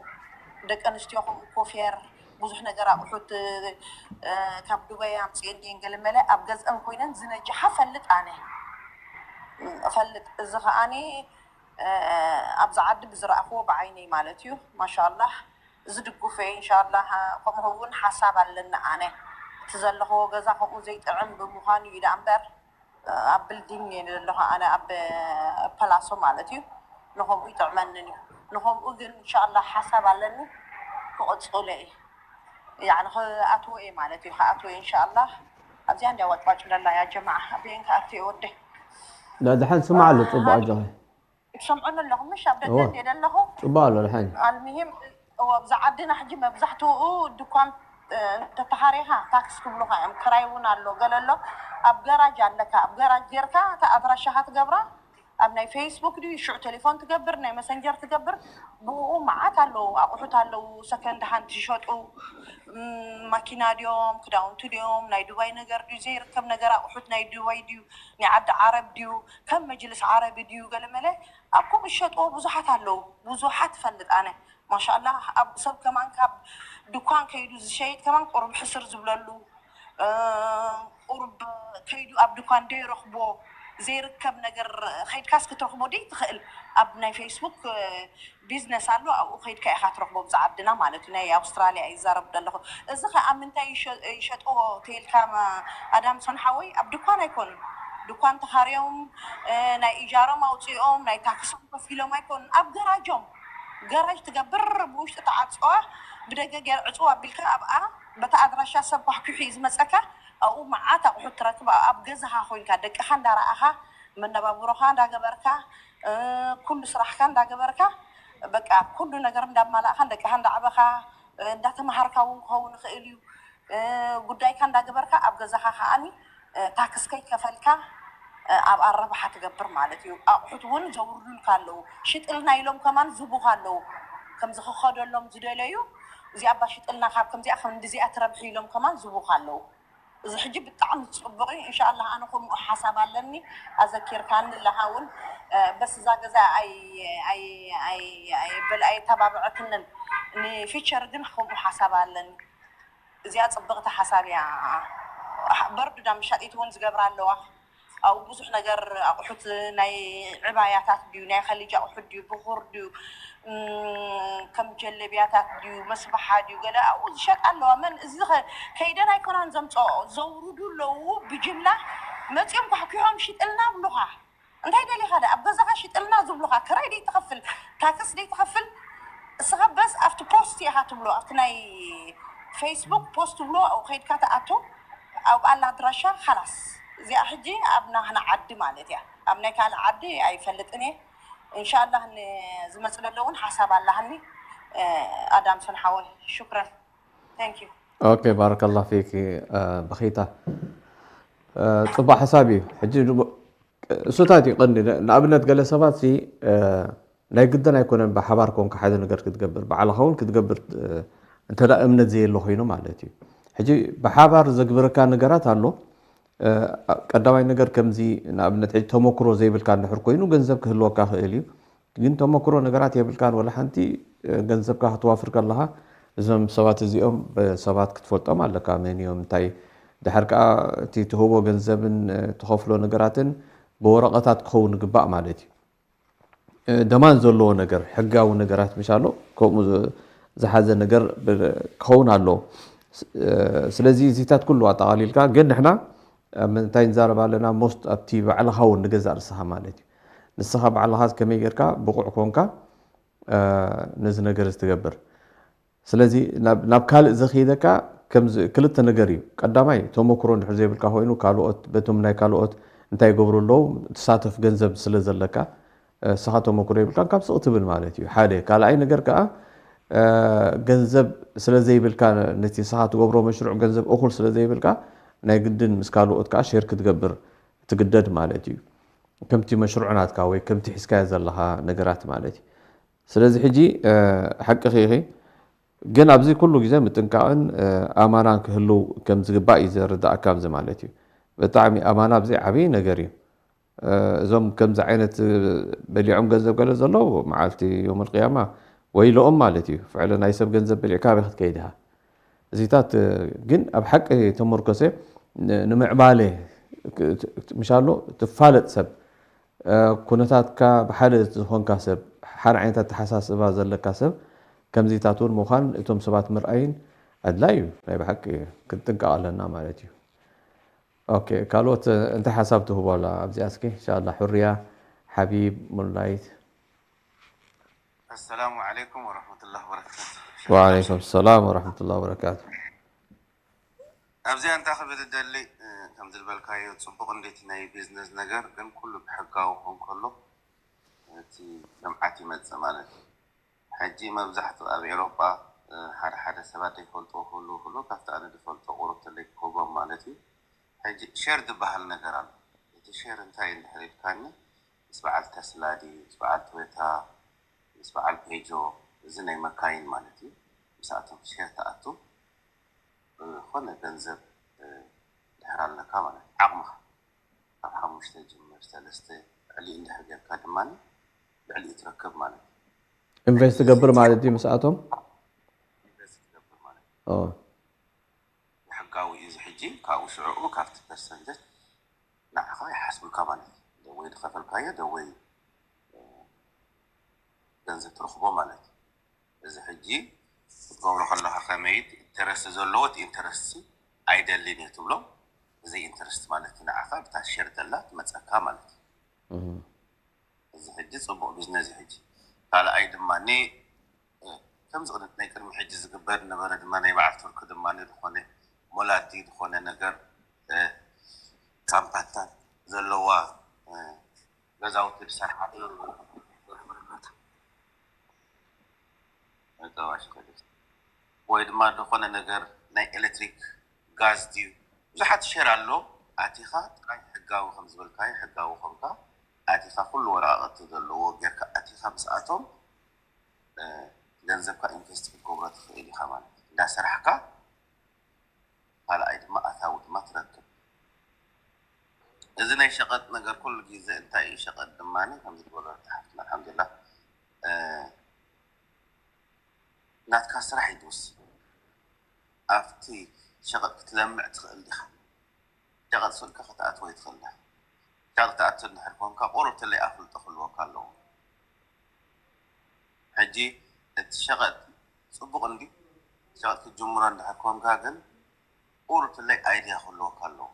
ደቂ ኣንስትዮ ከምኡ ኮፌር ብዙሕ ነገር ኣቑሑት ካብ ዱባይ ኣምፅኤን እየን ገለመለ ኣብ ገዝአን ኮይነን ዝነጅሓ ፈልጥ ኣነ ፈልጥ እዚ ከዓኒ ኣብዚ ዓዲ ብዝረኣኽዎ ብዓይነይ ማለት እዩ። ማሻላህ ዝድግፎ እየ እንሻላህ። ከምኡ እውን ሓሳብ ኣለኒ ኣነ እቲ ዘለኽዎ ገዛ ከምኡ ዘይጥዕም ብምዃኑ እዩ ደኣ እምበር ኣብ ብልዲንግ እየ ዘለኹ ኣነ ኣብ ፐላሶ ማለት እዩ። ንኸምኡ ይጥዕመንን እዩ። ንኸምኡ ግን እንሻላህ ሓሳብ ኣለኒ ክቕፅሎ እየ። ያዕኒ ክኣትዎ እየ ማለት እዩ። ክኣትዎ እየ እንሻላህ። ኣብዚኣ እንድያ ዋጭዋጭ ደላ ያ ጀማዓ ኣበየን ክኣቱ እየ ወደይ። ዳድሓን ስማዕ ኣሎ ፅቡቅ ኣጆኺ። ትሰምዑኒ ኣለኹም ምሽ ኣብ ደገ እንደ ዘለኹ ፅቡቅ ኣሎ ድሓን ኣልሚሂም እዎ ኣብዚ ዓድና ሕጂ መብዛሕትኡ ድኳን እንተተኻሪኻ ታክስ ክብሉኻ እዮም ክራይ እውን ኣሎ ገለ ኣሎ ኣብ ገራጅ ኣለካ ኣብ ገራጅ ጌርካ እታ ኣድራሻኻ ትገብራ ኣብ ናይ ፌስቡክ ድዩ ሽዑ ቴሌፎን ትገብር ናይ መሰንጀር ትገብር ብኡ መዓት ኣለዉ ኣቑሑት ኣለዉ ሰከንድ ሃንድ ዝሸጡ ማኪና ድዮም ክዳውንቲ ድዮም ናይ ዱባይ ነገር ድዩ ዘይርከብ ነገር ኣቑሑት ናይ ዱባይ ድዩ ናይ ዓዲ ዓረብ ድዩ ከም መጅልስ ዓረቢ ድዩ ገለመለ ኣብ ከምኡ ዝሸጥዎ ብዙሓት ኣለዉ ብዙሓት እፈልጥ ኣነ ማሻላ ኣብ ሰብ ከማን ካብ ድኳን ከይዱ ዝሸይጥ ከማን ቁሩብ ሕስር ዝብለሉ ቁሩብ ከይዱ ኣብ ድኳን ደይረኽቦ ዘይርከብ ነገር ከይድካስ ክትረኽቦ ደይ ትኽእል ኣብ ናይ ፌስቡክ ቢዝነስ ኣሎ ኣብኡ ከይድካ ኢኻ ትረኽቦ ብዛ ዓድና ማለት እዩ ናይ ኣውስትራሊያ ይዛረብ ዘለኹ እዚ ከ ኣብ ምንታይ ይሸጥዎ ተልካ ኣዳምሶን ሓወይ ኣብ ድኳን ኣይኮኑን ድኳን ተኻርዮም ናይ ኢጃሮም ኣውፅኦም ናይ ታክሶም ከፊሎም ኣይኮኑን ኣብ ገራጆም ገራጅ ትገብር ብውሽጢ ተዓፅዋ ብደገ ገይር ዕፅዋ ኣቢልካ ኣብኣ በታ ኣድራሻ ሰብ ኳሕኩሒ እዩ ዝመፀካ ኣብኡ መዓት ኣቑሑት ትረክብ ኣብ ገዛኻ ኮይንካ ደቅኻ እንዳረኣኻ መነባብሮኻ እንዳገበርካ ኩሉ ስራሕካ እንዳገበርካ በቃ ኩሉ ነገር እንዳማላእኻ ደቅኻ እንዳዕበኻ እንዳተምሃርካ እውን ክኸውን ይኽእል እዩ ጉዳይካ እንዳገበርካ ኣብ ገዛኻ ከዓኒ ታክስ ከይከፈልካ ኣብኣ ረብሓ ትገብር ማለት እዩ ኣቑሑት እውን ዘውርዱልካ ኣለዉ ሽጥልና ኢሎም ከማን ዝቡኻ ኣለዉ ከምዚ ክኸደሎም ዝደለዩ እዚኣ ባ ሽጥልና ካብ ከምዚኣ ከም እንዲዚኣ ትረብሒ ኢሎም ከማን ዝቡኻ ኣለዉ እዚ ሕጂ ብጣዕሚ ዝፅቡቕ እዩ እንሻላ ኣነ ከምኡ ሓሳብ ኣለኒ ኣዘኪርካኒ ኣለኻ እውን በስ እዛ ገዛ ኣይበል ኣይተባብዐትንን ንፊቸር ግን ከምኡ ሓሳብ ኣለኒ እዚኣ ፅብቕቲ ሓሳብ እያ በርዱ ዳ መሻጢት እውን ዝገብራ ኣለዋ ኣብኡ ብዙሕ ነገር ኣቑሑት ናይ ዕባያታት ድዩ ናይ ኸሊጅ ኣቑሑት ድዩ ብኹር ድዩ ከም ጀለብያታት ድዩ መስበሓ ድዩ ገለ ኣብኡ ዝሸጣ ኣለዋ መን እዚ ከይደን ኣይኮናን ዘምፅኦ ዘውርዱ ኣለዉ ብጅምላ መፂኦም ኳሕኲሖም ሽጥልና ብሉኻ እንታይ ደሊኻ ዳ ኣብ ገዛኻ ሽጥልና ዝብሉኻ ክራይ ደይ ትኸፍል ታክስ ደይ ትኸፍል እስኻ በስ ኣብቲ ፖስት ኢኻ ትብሎ ኣብቲ ናይ ፌስቡክ ፖስት ትብሎ ኣብኡ ከይድካ ትኣቱ ኣብ ኣላ ኣድራሻ ካላስ እዚኣ ሕጂ ኣብ ናህና ዓዲ ማለት እያ ኣብ ናይ ካልእ ዓዲ ኣይፈልጥን እየ እንሻላህ ዝመፅ ዘሎ እውን ሓሳብ ኣላሃኒ ኣዳምሶን ሓወይ ሽክረን thank you ኦኬ ባረከላ ፊክ ብኺታ ፅቡቅ ሓሳብ እዩ ሕጂ እሱታት እዩ ቀንዲ። ንኣብነት ገለ ሰባት ሲ ናይ ግድን ኣይኮነን ብሓባር ኮንካ ሓደ ነገር ክትገብር፣ ባዕልኻ እውን ክትገብር እንተ እምነት ዘየሎ ኮይኑ ማለት እዩ። ሕጂ ብሓባር ዘግብረካ ነገራት ኣሎ። ቀዳማይ ነገር ከምዚ ንኣብነት ሕጂ ተመክሮ ዘይብልካ እንድሕር ኮይኑ ገንዘብ ክህልወካ ክእል እዩ። ግን ተመክሮ ነገራት የብልካን ወላ ሓንቲ ገንዘብካ ክትዋፍር ከለኻ እዞም ሰባት እዚኦም ሰባት ክትፈልጦም ኣለካ። መን እዮም እንታይ ድሓር ከዓ እቲ ትህቦ ገንዘብን ትኸፍሎ ነገራትን ብወረቐታት ክኸውን ግባእ ማለት እዩ። ደማን ዘለዎ ነገር ሕጋዊ ነገራት ምሻሎ ከምኡ ዝሓዘ ነገር ክኸውን ኣለዎ። ስለዚ እዚታት ኩሉ ኣጠቓሊልካ ግን ንሕና እንታይ ንዛረብ ኣለና ሞስት ኣብቲ ባዕልኻ እውን ንገዛእ ርስኻ ማለት እዩ። ንስኻ ባዕልኻ ከመይ ጌርካ ብቑዕ ኮንካ ነዚ ነገር እዚ ትገብር። ስለዚ ናብ ካልእ ዘኽይደካ ክልተ ነገር እዩ። ቀዳማይ ተመክሮ እንድሕር ዘይብልካ ኮይኑ ካልኦት በቶም ናይ ካልኦት እንታይ ይገብሩ ኣለዉ ትሳተፍ ገንዘብ ስለ ዘለካ እስኻ ተመክሮ የብልካን ካብ ስቕ ትብል ማለት እዩ ሓደ። ካልኣይ ነገር ከዓ ገንዘብ ስለ ዘይብልካ ነቲ ንስኻ ትገብሮ መሽሩዕ ገንዘብ እኹል ስለ ዘይብልካ ናይ ግድን ምስ ካልኦት ከዓ ሼር ክትገብር ትግደድ ማለት እዩ። ከምቲ መሽሩዕ ናትካ ወይ ከምቲ ሒዝካዮ ዘለኻ ነገራት ማለት እዩ። ስለዚ ሕጂ ሓቅኺ ኢኺ፣ ግን ኣብዚ ኩሉ ግዜ ምጥንቃቕን ኣማናን ክህልው ከም ዝግባእ እዩ ዘርዳእካ ኣብዚ ማለት እዩ። ብጣዕሚ ኣማና ኣብዚ ዓብዪ ነገር እዩ። እዞም ከምዚ ዓይነት በሊዖም ገንዘብ ገለ ዘለዉ መዓልቲ ዮም ልቅያማ ወይለኦም ማለት እዩ። ፍዕለ ናይ ሰብ ገንዘብ በሊዕካ ኣበይ ክትከይድ ኢኻ? እዚታት ግን ኣብ ሓቂ ተመርኮሰ ንምዕባለ ምሻሎ ትፋለጥ ሰብ ኩነታትካ ብሓደ ዝኾንካ ሰብ ሓደ ዓይነት ኣተሓሳስባ ዘለካ ሰብ ከምዚታት እውን ምዃን እቶም ሰባት ምርኣይን ኣድላይ እዩ። ናይ ብሓቂ ክንጥንቀቕ ኣለና ማለት እዩ። ኦኬ ካልኦት እንታይ ሓሳብ ትህቦ ኣላ ኣብዚኣ እስኪ እንሻላ? ሑርያ ሓቢብ ሙንላይት። ኣሰላሙ ዓለይኩም ወረሕመቱላህ ወበረካቱ። ወዓለይኩም ሰላም ወረሕመቱላህ ወበረካቱ። ኣብዚኣ እንታይ ክብል እደሊ ከም ዝበልካዮ ፅቡቕ እንዴት ናይ ቢዝነስ ነገር ግን ኩሉ ብሕጋዊ ክኾን ከሎ እቲ ልምዓት ይመፅእ ማለት እዩ። ሕጂ መብዛሕትኡ ኣብ ኤሮጳ ሓደ ሓደ ሰባት ዘይፈልጥዎ ክህልዉ ከለዉ ካብቲ ኣነ ዝፈልጦ ቁሩብ ተለይ ክህቦም ማለት እዩ። ሕጂ ሼር ዝበሃል ነገር ኣሎ። እቲ ሼር እንታይ እንድሕር ኢልካኒ ምስ በዓል ተስላ ድዩ ምስ በዓል ቶዮታ ምስ በዓል ፔጆ እዚ ናይ መካይን ማለት እዩ። ምስኣቶም ሼር ትኣቱ ዝኾነ ገንዘብ ድሕር ኣለካ ማለት እዩ። ዓቕምኻ ካብ ሓሙሽተ ጅምር ሰለስተ ልዕሊኡ እንድሕር ጌርካ ድማ ልዕሊኡ ትረክብ ማለት እዩ። ኢንቨስት ትገብር ማለት ድዩ ምስኣቶም? ኢንቨስት ትገብር ማለት እዩ። ሕጋዊ እዩ እዚ ሕጂ ካብኡ ሽዕኡ ካብቲ ፐርሰንተጅ ንዓኻ ይሓስቡልካ ማለት እዩ። ደወይ ዝኸፈልካዮ ደወይ ገንዘብ ትረኽቦ ማለት እዩ። እዚ ሕጂ ክትገብሮ ከለኻ ከመይ ኢንተረስት ዘለዎ እቲ ኢንተረስት ኣይደልን እየ ትብሎም። ብዘይ ኢንተረስት ማለት ንዓኻ ብታ ሸር ዘላ ትመፀካ ማለት እዩ። እዚ ሕጂ ፅቡቕ ቢዝነስ እዩ። ሕጂ ካልኣይ ድማ ከምዚ ቅድሚ ናይ ቅድሚ ሕጂ ዝግበር ነበረ ድማ ናይ በዓል ቱርክ ድማ ዝኾነ ሞላዲ ዝኾነ ነገር ካምፓታት ዘለዋ ገዛውቲ ዝሰርሓ ወይ ድማ ዝኾነ ነገር ናይ ኤሌክትሪክ ጋዝ ድዩ ብዙሓት ሸር ኣሎ። ኣቲኻ ጥራይ ሕጋዊ ከም ዝበልካዮ ሕጋዊ ኮንካ ኣቲኻ ኩሉ ወረቃቅቲ ዘለዎ ጌርካ ኣቲኻ ምስኣቶም ገንዘብካ ኢንቨስት ክትገብሮ ትኽእል ኢኻ ማለት እዩ። እንዳሰራሕካ ካልኣይ ድማ ኣታዊ ድማ ትረክብ። እዚ ናይ ሸቐጥ ነገር ኩሉ ግዜ እንታይ እዩ ሸቐጥ ድማ ከምዚ ዝበሎ ሓፍትና ኣልሓምዱላ ናትካ ስራሕ እዩ ዝውስን። ኣብቲ ሸቐጥ ክትለምዕ ትኽእል ዲኻ? ሸቐጥ ስልካ ክትኣትዎ ይትኽእል ዲኻ? ሸቐጥ ትኣቱ እንድሕር ኮንካ ቁሩብ ትለይ ኣፍልጦ ክህልወካ ኣለዎ። ሕጂ እቲ ሸቐጥ ፅቡቕ እንዲ ሸቐጥ ክትጅምሮ እንድሕር ኮንካ ግን ቁሩብ ትለይ ኣይድያ ክህልወካ ኣለዎ።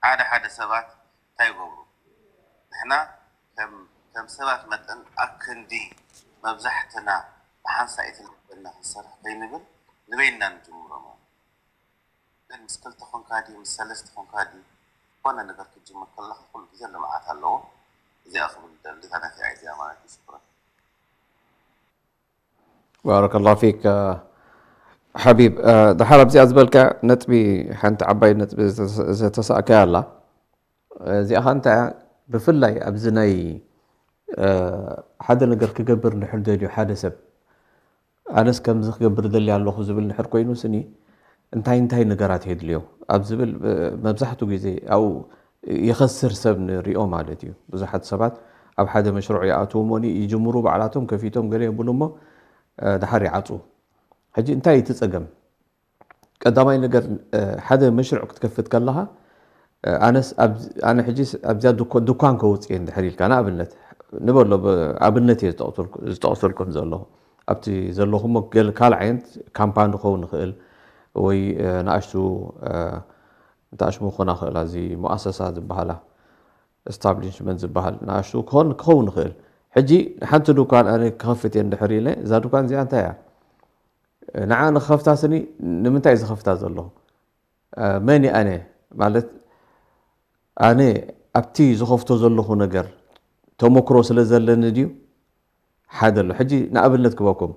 ሓደ ሓደ ሰባት እንታይ ይገብሩ? ንሕና ከም ሰባት መጠን ኣክንዲ መብዛሕትና ብሓንሳእ እቲ ልበና ክንሰርሕ ከይንብል ንበይንና ንጅምሮ ማለት ግን ምስ ክልተ ኮንካ ድዩ ምስ ሰለስተ ኮንካ ድዩ ዝኾነ ነገር ክትጅምር ከለኻ ኩሉ ግዜ ልምዓት ኣለዎ። እዚኣ ክብል ደሊ ታናቲ ኣይድያ ማለት እዩ። ሽኩረን። ባረከላሁ ፊክ ሓቢብ። ድሓር ኣብዚኣ ዝበልካ ነጥቢ ሓንቲ ዓባይ ነጥቢ ዝተሳእካያ ኣላ። እዚኣ ኸ እንታይ እያ? ብፍላይ ኣብዚ ናይ ሓደ ነገር ክገብር እንድሕር ደልዩ ሓደ ሰብ ኣነስ ከምዚ ክገብር ደሊ ኣለኹ ዝብል እንድሕር ኮይኑ ስኒ እንታይ እንታይ ነገራት የድልዮ ኣብ ዝብል መብዛሕትኡ ግዜ ኣብኡ ይኸስር ሰብ ንሪኦ ማለት እዩ። ብዙሓት ሰባት ኣብ ሓደ መሽሩዕ ይኣትዉ እሞኒ ይጅምሩ ባዕላቶም ከፊቶም ገለ የብሉ እሞ ድሓር ይዓፁ። ሕጂ እንታይ እቲ ፀገም? ቀዳማይ ነገር ሓደ መሽርዕ ክትከፍት ከለኻ ኣነስ ኣነ ሕጂ ኣብዚኣ ድኳን ከውፅእ እንድሕር ኢልካ ንኣብነት ንበሎ ኣብነት እየ ዝጠቕሰልኩም ዘለኹ ኣብቲ ዘለኹሞ ካልእ ዓይነት ካምፓኒ ክኸውን ይኽእል ወይ ንኣሽቱ ንኣሽሙ ክኾና ክእል እዚ ሙኣሰሳ ዝበሃላ ስታብሊሽመንት ዝበሃል ንኣሽቱ ክኾን ክኸውን ይኽእል ሕጂ ሓንቲ ድኳን ኣነ ክኸፍት እየ እንድሕር ኢለ እዛ ድኳን እዚኣ እንታይ እያ ንዓ ንኸፍታ ስኒ ንምንታይ ዝኸፍታ ዘለኹ መን ኣነ ማለት ኣነ ኣብቲ ዝኸፍቶ ዘለኹ ነገር ተመክሮ ስለ ዘለኒ ድዩ ሓደ ኣሎ ሕጂ ንኣብነት ክበኩም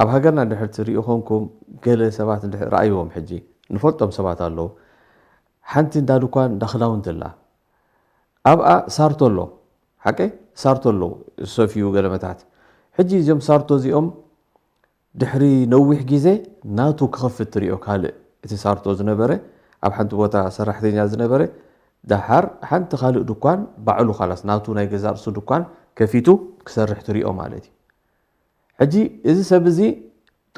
ኣብ ሃገርና ድሕር ትሪኡ ኮንኩም ገለ ሰባት ረኣይዎም ሕጂ ንፈልጦም ሰባት ኣለዉ ሓንቲ እንዳ ድኳን እንዳ ክዳውንቲ ኣላ ኣብኣ ሳርቶ ኣሎ ሓቀይ ሳርቶ ኣለዉ ዝሰፍዩ ገለመታት ሕጂ እዚኦም ሳርቶ እዚኦም ድሕሪ ነዊሕ ግዜ ናቱ ክኸፍት ትሪኦ ካልእ እቲ ሳርቶ ዝነበረ ኣብ ሓንቲ ቦታ ሰራሕተኛ ዝነበረ ደሓር ሓንቲ ካልእ ድኳን ባዕሉ ካላስ ናቱ ናይ ገዛ ርሱ ድኳን ከፊቱ ክሰርሕ ትሪኦ ማለት እዩ። ሕጂ እዚ ሰብ እዚ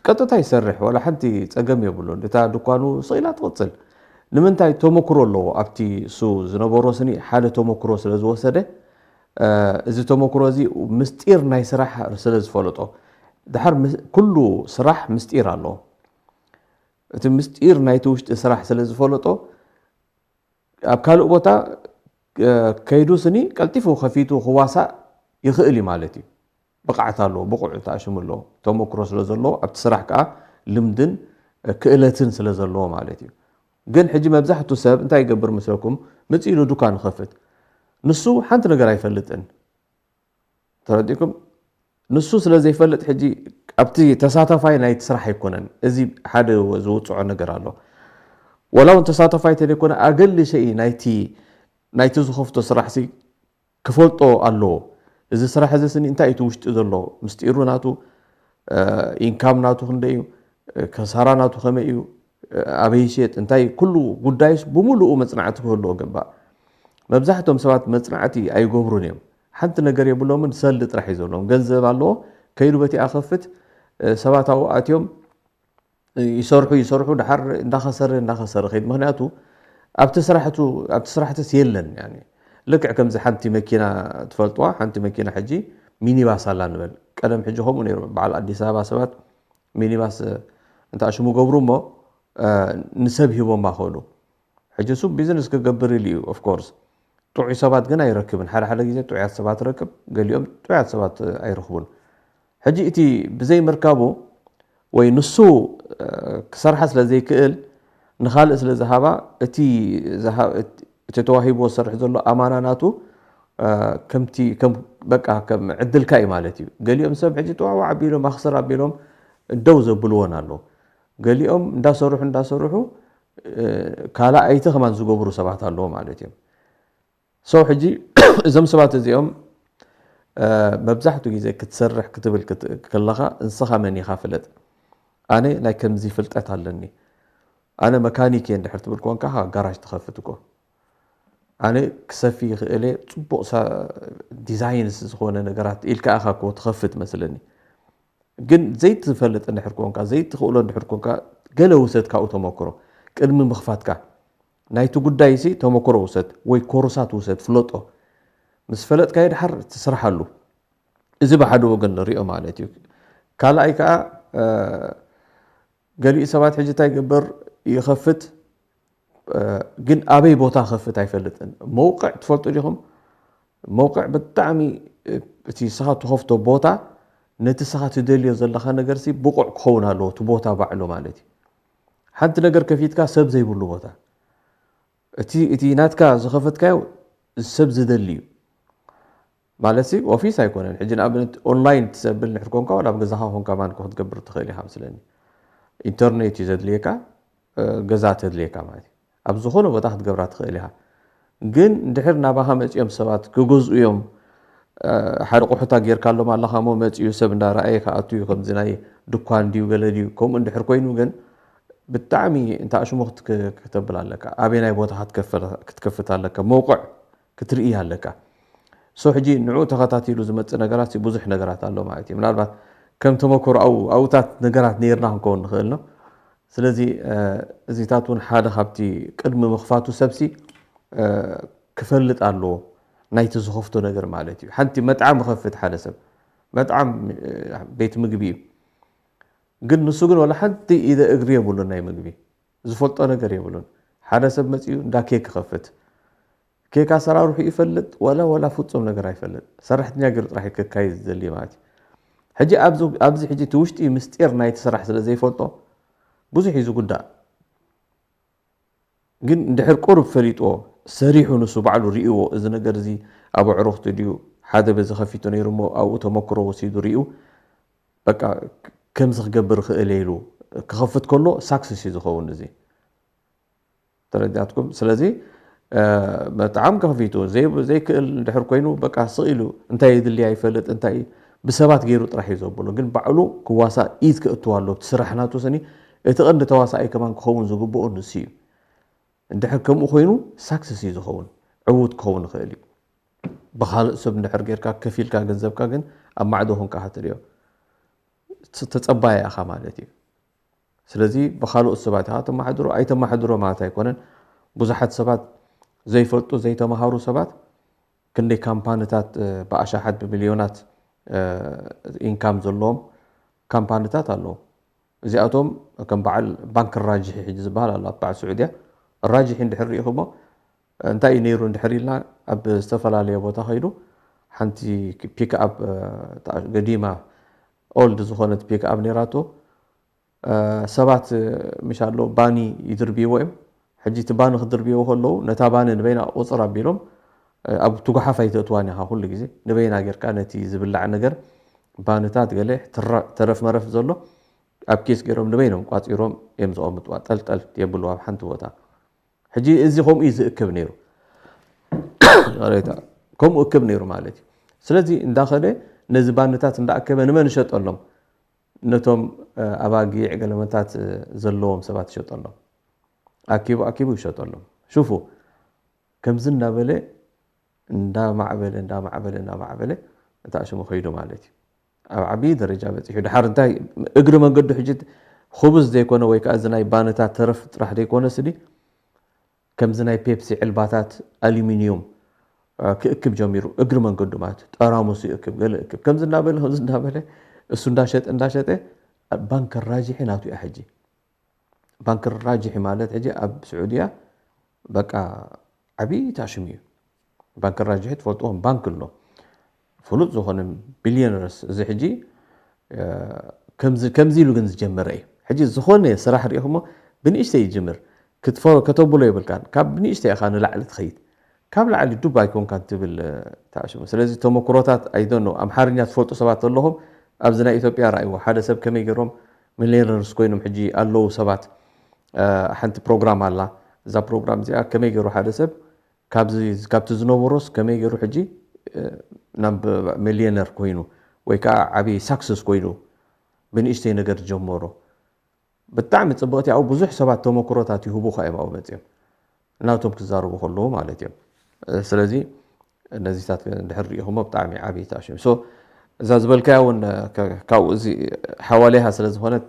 ቀጥታ ይሰርሕ ዋላ ሓንቲ ጸገም የብሉን። እታ ድኳኑ ስቕ ኢላ ትቕጽል። ንምንታይ ተመክሮ ኣለዎ ኣብቲ እሱ ዝነበሮ ስኒ ሓደ ተመክሮ ስለ ዝወሰደ እዚ ተመክሮ እዚ ምስጢር ናይ ስራሕ ስለ ዝፈለጦ ድሓር ኩሉ ስራሕ ምስጢር ኣለዎ እቲ ምስጢር ናይቲ ውሽጢ ስራሕ ስለ ዝፈለጦ ኣብ ካልእ ቦታ ከይዱ ስኒ ቀልጢፉ ከፊቱ ክዋሳእ ይኽእል እዩ ማለት እዩ ብቕዓት ኣለዎ ብቑዕ ተኣሽሙ ኣለዎ ተመክሮ ስለ ዘለዎ ኣብቲ ስራሕ ከዓ ልምድን ክእለትን ስለ ዘለዎ ማለት እዩ ግን ሕጂ መብዛሕቱ ሰብ እንታይ ይገብር ምስለኩም ምፅ ኢሉ ዱካ ንኸፍት ንሱ ሓንቲ ነገር ኣይፈልጥን ተረዲእኩም ንሱ ስለ ዘይፈልጥ ሕጂ ኣብቲ ተሳታፋይ ናይቲ ስራሕ ኣይኮነን እዚ ሓደ ዝውፅዖ ነገር ኣሎ ወላ እውን ተሳታፋይ ተደይኮነ ኣገሊ ሸኢ ናይቲ ናይቲ ዝኸፍቶ ስራሕ ሲ ክፈልጦ ኣለዎ እዚ ስራሕ እዚ ስኒ እንታይ እቲ ውሽጢ ዘሎ ምስጢሩ ናቱ ኢንካም ናቱ ክንደ እዩ ከሳራ ናቱ ከመይ እዩ ኣበይ ይሸጥ እንታይ ኩሉ ጉዳይስ ብምሉኡ መፅናዕቲ ክህልዎ ገባእ መብዛሕቶም ሰባት መፅናዕቲ ኣይገብሩን እዮም ሓንቲ ነገር የብሎምን ሰልዲ ጥራሕ እዩ ዘለዎም ገንዘብ ኣለዎ ከይዱ በቲኣ ከፍት ሰባት ኣብኡ ኣትዮም ይሰርሑ ይሰርሑ ድሓር እንዳኸሰረ እንዳኸሰረ ከይድ ምክንያቱ ኣብቲ ስራሕቱ ኣብቲ ስራሕትስ የለን ልክዕ ከምዚ ሓንቲ መኪና ትፈልጥዋ ሓንቲ መኪና ሕጂ ሚኒባስ ኣላ ንበል ቀደም ሕጂ ከምኡ ነይሩ በዓል ኣዲስ ኣበባ ሰባት ሚኒባስ እንተ ኣሽሙ ገብሩ እሞ ንሰብ ሂቦማ ክእሉ ሕጂ እሱ ቢዝነስ ክገብር ኢሉ እዩ ኦፍኮርስ ጥዑይ ሰባት ግን ኣይረክብን ሓደ ሓደ ግዜ ጥዑያት ሰባት ረክብ ገሊኦም ጥዑያት ሰባት ኣይረክቡን ሕጂ እቲ ብዘይ ምርካቡ ወይ ንሱ ክሰርሓ ስለ ዘይክእል ንኻልእ ስለ ዝሃባ እቲ እቲ ተዋሂብዎ ዝሰርሕ ዘሎ ኣማና ናቱ ከምቲ በቃ ከም ዕድልካ እዩ ማለት እዩ ገሊኦም ሰብ ሕጂ ጥዋዕዋ ኣቢሎም ኣክስር ኣቢሎም ደው ዘብልዎን ኣለዉ ገሊኦም እንዳሰርሑ እንዳሰርሑ ካልኣይቲ ከማን ዝገብሩ ሰባት ኣለዉ ማለት እዮም ሰው ሕጂ እዞም ሰባት እዚኦም መብዛሕትኡ ግዜ ክትሰርሕ ክትብል ከለኻ እንስኻ መን ኢኻ ፍለጥ ኣነ ናይ ከምዚ ፍልጠት ኣለኒ ኣነ መካኒክ እየ እንድሕር ትብል ኮንካ ጋራጅ ትኸፍት እኮ ኣነ ክሰፊ ይኽእል እየ ፅቡቕ ዲዛይንስ ዝኾነ ነገራት ኢልካ ኢኻ እኮ ትኸፍት መስለኒ ግን ዘይትፈልጥ እንድሕር ኮንካ ዘይትኽእሎ እንድሕር ኮንካ ገለ ውሰድ ካብኡ ተመክሮ ቅድሚ ምኽፋትካ ናይቲ ጉዳይ ሲ ተመክሮ ውሰድ ወይ ኮርሳት ውሰድ ፍለጦ ምስ ፈለጥካዮ ድሓር ትስርሓሉ እዚ ብሓደ ወገን ንሪኦ ማለት እዩ ካልኣይ ከዓ ገሊኡ ሰባት ሕጂ እንታይ ይግበር ይኸፍት ግን ኣበይ ቦታ ከፍት ኣይፈልጥን መውቅዕ ትፈልጡ ዲኹም መውቅዕ ብጣዕሚ እቲ ስኻ ትኸፍቶ ቦታ ነቲ ስኻ ትደልዮ ዘለኻ ነገር ሲ ብቑዕ ክኸውን ኣለዎ እቲ ቦታ ባዕሉ ማለት እዩ ሓንቲ ነገር ከፊትካ ሰብ ዘይብሉ ቦታ እቲ እቲ ናትካ ዝኸፈትካዮ ሰብ ዝደሊ እዩ ማለት ሲ ኦፊስ ኣይኮነን ሕጂ ንኣብነት ኦንላይን ትሰብል ንሕር ኮንካ ወላ ኣብ ገዛኻ ኮንካ ማን ክትገብር ትኽእል ኢኻ ምስለኒ ኢንተርኔት እዩ ዘድልየካ ገዛ ተድልየካ ማለት እዩ ኣብ ዝኾነ ቦታ ክትገብራ ትኽእል ኢኻ ግን እንድሕር ናባኻ መፂኦም ሰባት ክገዝኡ እዮም፣ ሓደ ቁሑታ ጌርካሎም ኣለኻ እሞ መፂኡ ሰብ እንዳረኣየ ክኣቱ እዩ፣ ከምዚ ናይ ድኳን ድዩ ገለ ድዩ። ከምኡ እንድሕር ኮይኑ ግን ብጣዕሚ እንተ ኣሽሙኽ ክትብል ኣለካ። ኣበናይ ቦታ ክትከፍት ኣለካ፣ መውቕዕ ክትርኢ ኣለካ። ሶ ሕጂ ንዑ ተኸታቲሉ ዝመፅእ ነገራት ብዙሕ ነገራት ኣሎ ማለት እዩ። ምናልባት ከም ተመክሮ ኣብታት ነገራት ነርና ክንከውን ንኽእል ነው። ስለዚ እዚታት እውን ሓደ ካብቲ ቅድሚ ምኽፋቱ ሰብሲ ክፈልጥ ኣለዎ፣ ናይቲ ዝኸፍቶ ነገር ማለት እዩ። ሓንቲ መጥዓም ይኸፍት ሓደ ሰብ፣ መጥዓም ቤት ምግቢ እዩ። ግን ንሱ ግን ዋላ ሓንቲ ኢደ እግሪ የብሉን፣ ናይ ምግቢ ዝፈልጦ ነገር የብሉን። ሓደ ሰብ መፂኡ እንዳ ኬክ ይኸፍት፣ ኬክ ኣሰራርሑ ይፈልጥ ዋላ ዋላ ፍፁም ነገር ኣይፈልጥ። ሰራሕተኛ ገይሩ ጥራሕ ከካይድ ዝደሊ ማለት እዩ። ሕጂ ኣብዚ ሕጂ እቲ ውሽጢ ምስጢር ናይቲ ስራሕ ስለ ዘይፈልጦ ብዙሕ እዩ ዝጉዳእ። ግን እንድሕር ቁሩብ ፈሊጥዎ ሰሪሑ ንሱ ባዕሉ ሪእዎ፣ እዚ ነገር እዚ ኣብ ኣዕሩኽቲ ድዩ ሓደ በዚ ከፊቱ ነይሩ እሞ ኣብኡ ተመክሮ ወሲዱ ሪኡ በቃ ከምዚ ክገብር ይኽእል ኢሉ ክኸፍት ከሎ ሳክሰስ እዩ ዝኸውን እዚ። ተረዲኣትኩም? ስለዚ መጥዓም ከፊቱ ዘይክእል እንድሕር ኮይኑ በቃ ስቕ ኢሉ እንታይ የድልያ ይፈልጥ፣ እንታይ ብሰባት ገይሩ ጥራሕ እዩ ዘብሎ። ግን ባዕሉ ክዋሳእ ኢድ ከእትዋ ኣሎ ኣብቲ ስራሕ ናቱ ስኒ። እቲ ቀንዲ ተዋሳኣይ ከማን ክኸውን ዝግብኦ ንሱ እዩ። እንድሕር ከምኡ ኮይኑ ሳክሰስ እዩ ዝኸውን፣ ዕዉት ክኸውን ይኽእል እዩ። ብኻልእ ሰብ እንድሕር ጌርካ ከፊልካ ገንዘብካ ግን ኣብ ማዕዶ ኮንካ ክትርእዮ ተጸባየ ኢኻ ማለት እዩ። ስለዚ ብኻልኦት ሰባት ኢኻ ተመሓድሮ ኣይተመሓድሮ ማለት ኣይኮነን። ብዙሓት ሰባት ዘይፈልጡ ዘይተምሃሩ ሰባት ክንደይ ካምፓንታት ብኣሻሓት ብሚልዮናት ኢንካም ዘለዎም ካምፓንታት ኣለዉ። እዚኣቶም ከም በዓል ባንክ ራጅሒ ሕጂ ዝበሃል ኣሎ ኣብ በዓል ስዑድያ ራጅሒ እንድሕር ርኢኹሞ እንታይ እዩ ነይሩ እንድሕር ኢልና ኣብ ዝተፈላለየ ቦታ ከይዱ ሓንቲ ፒክኣፕ ገዲማ ኦልድ ዝኾነት ፒክኣፕ ነይራቶ። ሰባት ምሽ ኣሎ ባኒ ይድርብይዎ እዮም። ሕጂ እቲ ባኒ ክድርብይዎ ከለዉ ነታ ባኒ ንበይና ቁፅር ኣቢሎም ኣብቲ ጓሓፍ ኣይተእትዋን ኢኻ ኩሉ ግዜ ንበይና ጌርካ ነቲ ዝብላዕ ነገር ባንታት ገለ ተረፍ መረፍ ዘሎ ኣብ ኬስ ገይሮም ንበይኖም ቋፂሮም እዮም ዘቐምጥዋ፣ ጠልጠል የብሉ ኣብ ሓንቲ ቦታ። ሕጂ እዚ ከምኡ እዩ ዝእክብ ነይሩ። ከምኡ እክብ ነይሩ ማለት እዩ። ስለዚ እንዳኸደ ነዚ ባንታት እንዳኣከበ ንመን ይሸጠሎም? ነቶም ኣባጊዕ ገለመታት ዘለዎም ሰባት ይሸጠሎም። ኣኪቡ ኣኪቡ ይሸጠሎም። ሽፉ ከምዚ እንዳበለ እንዳማዕበለ እንዳማዕበለ እንዳማዕበለ እታ ሽሙ ከይዱ ማለት እዩ። ኣብ ዓብዪ ደረጃ በፂሑ ድሓር እንታይ እግሪ መንገዱ ሕጂ ኩብዝ ዘይኮነ ወይ ከዓ እዚ ናይ ባንታት ተረፍ ጥራሕ ዘይኮነ ስዲ ከምዚ ናይ ፔፕሲ ዕልባታት ኣሉሚንዩም ክእክብ ጀሚሩ እግሪ መንገዱ ማለት ጠራሙስ ይእክብ ገለ እክብ ከምዚ እናበለ ከምዚ እናበለ እሱ እንዳሸጠ እንዳሸጠ ባንክ ራጅሒ ናቱ እያ ሕጂ። ባንክ ራጅሒ ማለት ሕጂ ኣብ ስዑድያ በቃ ዓብዪ ታሽም እዩ። ባንክ ራጅሒ ትፈልጥዎም ባንክ ኣሎ ፍሉጥ ዝኾነ ቢልዮነርስ እዚ ሕጂ ከምዚ ኢሉ ግን ዝጀመረ እዩ። ሕጂ ዝኾነ ስራሕ ሪኢኹሞ ብንእሽተይ ይጅምር ከተብሎ የብልካን። ካብ ብንእሽተይ ኢኻ ንላዕሊ ትኸይድ። ካብ ላዕሊ ዱብ ኣይኮንካን ትብል ታሽሙ። ስለዚ ተመክሮታት ኣይደኖ ኣምሓርኛ ትፈልጡ ሰባት ኣለኹም ኣብዚ ናይ ኢትዮጵያ ራእይዎ ሓደ ሰብ ከመይ ገይሮም ሚሊዮነርስ ኮይኖም ሕጂ ኣለዉ ሰባት ሓንቲ ፕሮግራም ኣላ። እዛ ፕሮግራም እዚኣ ከመይ ገይሩ ሓደ ሰብ ካብዚ ካብቲ ዝነበሮስ ከመይ ገይሩ ሕጂ ናብ ሚልዮነር ኮይኑ ወይ ከዓ ዓብዪ ሳክሰስ ኮይኑ ብንእሽተይ ነገር ጀመሮ። ብጣዕሚ ፅብቕቲ ኣብኡ ብዙሕ ሰባት ተመክሮታት ይህቡኻ እዮም ኣብኡ መፅኦም ናቶም ክዛረቡ ከለዉ ማለት እዮም። ስለዚ እነዚታት ድሕር ሪኢኹሞ ብጣዕሚ ዓብዪ ተኣሽም ሶ እዛ ዝበልካያ እውን ካብኡ እዚ ሓዋሌሃ ስለ ዝኾነት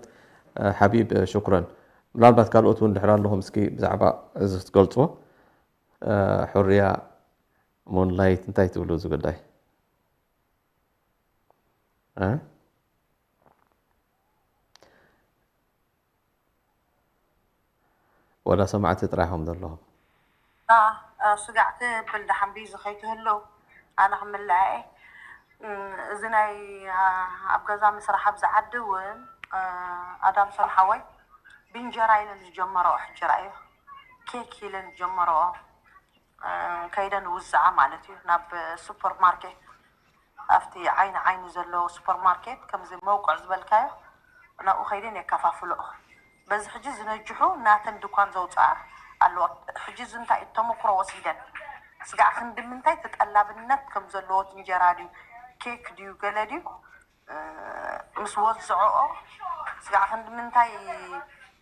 ሓቢብ ሽኩረን ምናልባት ካልኦት እውን ድሕር ኣለኹም እስኪ ብዛዕባ እዚ ክትገልፅዎ ሕርያ ሞንላይት እንታይ ትብሉ እዚ ጉዳይ ወላ ሰማዕቲ ጥራይ ኹም ዘለኹም ስጋዕ ትብል ደሓን ብዩ ዝኸይትህልው ኣነ ክምልኣ እየ እዚ ናይ ኣብ ገዛ ምስራሕ ኣብዚ ዓዲ እውን ኣዳምሶን ሓወይ ብእንጀራ ኢለን ዝጀመረኦ ሕጂ ራእዮ ኬክ ኢለን ዝጀመረኦ ከይደን ውዝዓ ማለት እዩ ናብ ሱፐር ማርኬት ኣብቲ ዓይኒ ዓይኒ ዘለዎ ሱፐር ማርኬት ከምዚ መውቅዕ ዝበልካዮ ናብኡ ከይደን የከፋፍልኦ በዚ ሕጂ ዝነጅሑ ናተን ድኳን ዘውፅኣ ኣለዋ ሕጂ እዚ እንታይ ተመክሮ ወሲደን ስጋዕ ክንዲ ምንታይ ተጠላብነት ከም ዘለዎ፣ እንጀራ ድዩ፣ ኬክ ድዩ፣ ገለ ድዩ፣ ምስ ወዝዖኦ ስጋዕ ክንዲ ምንታይ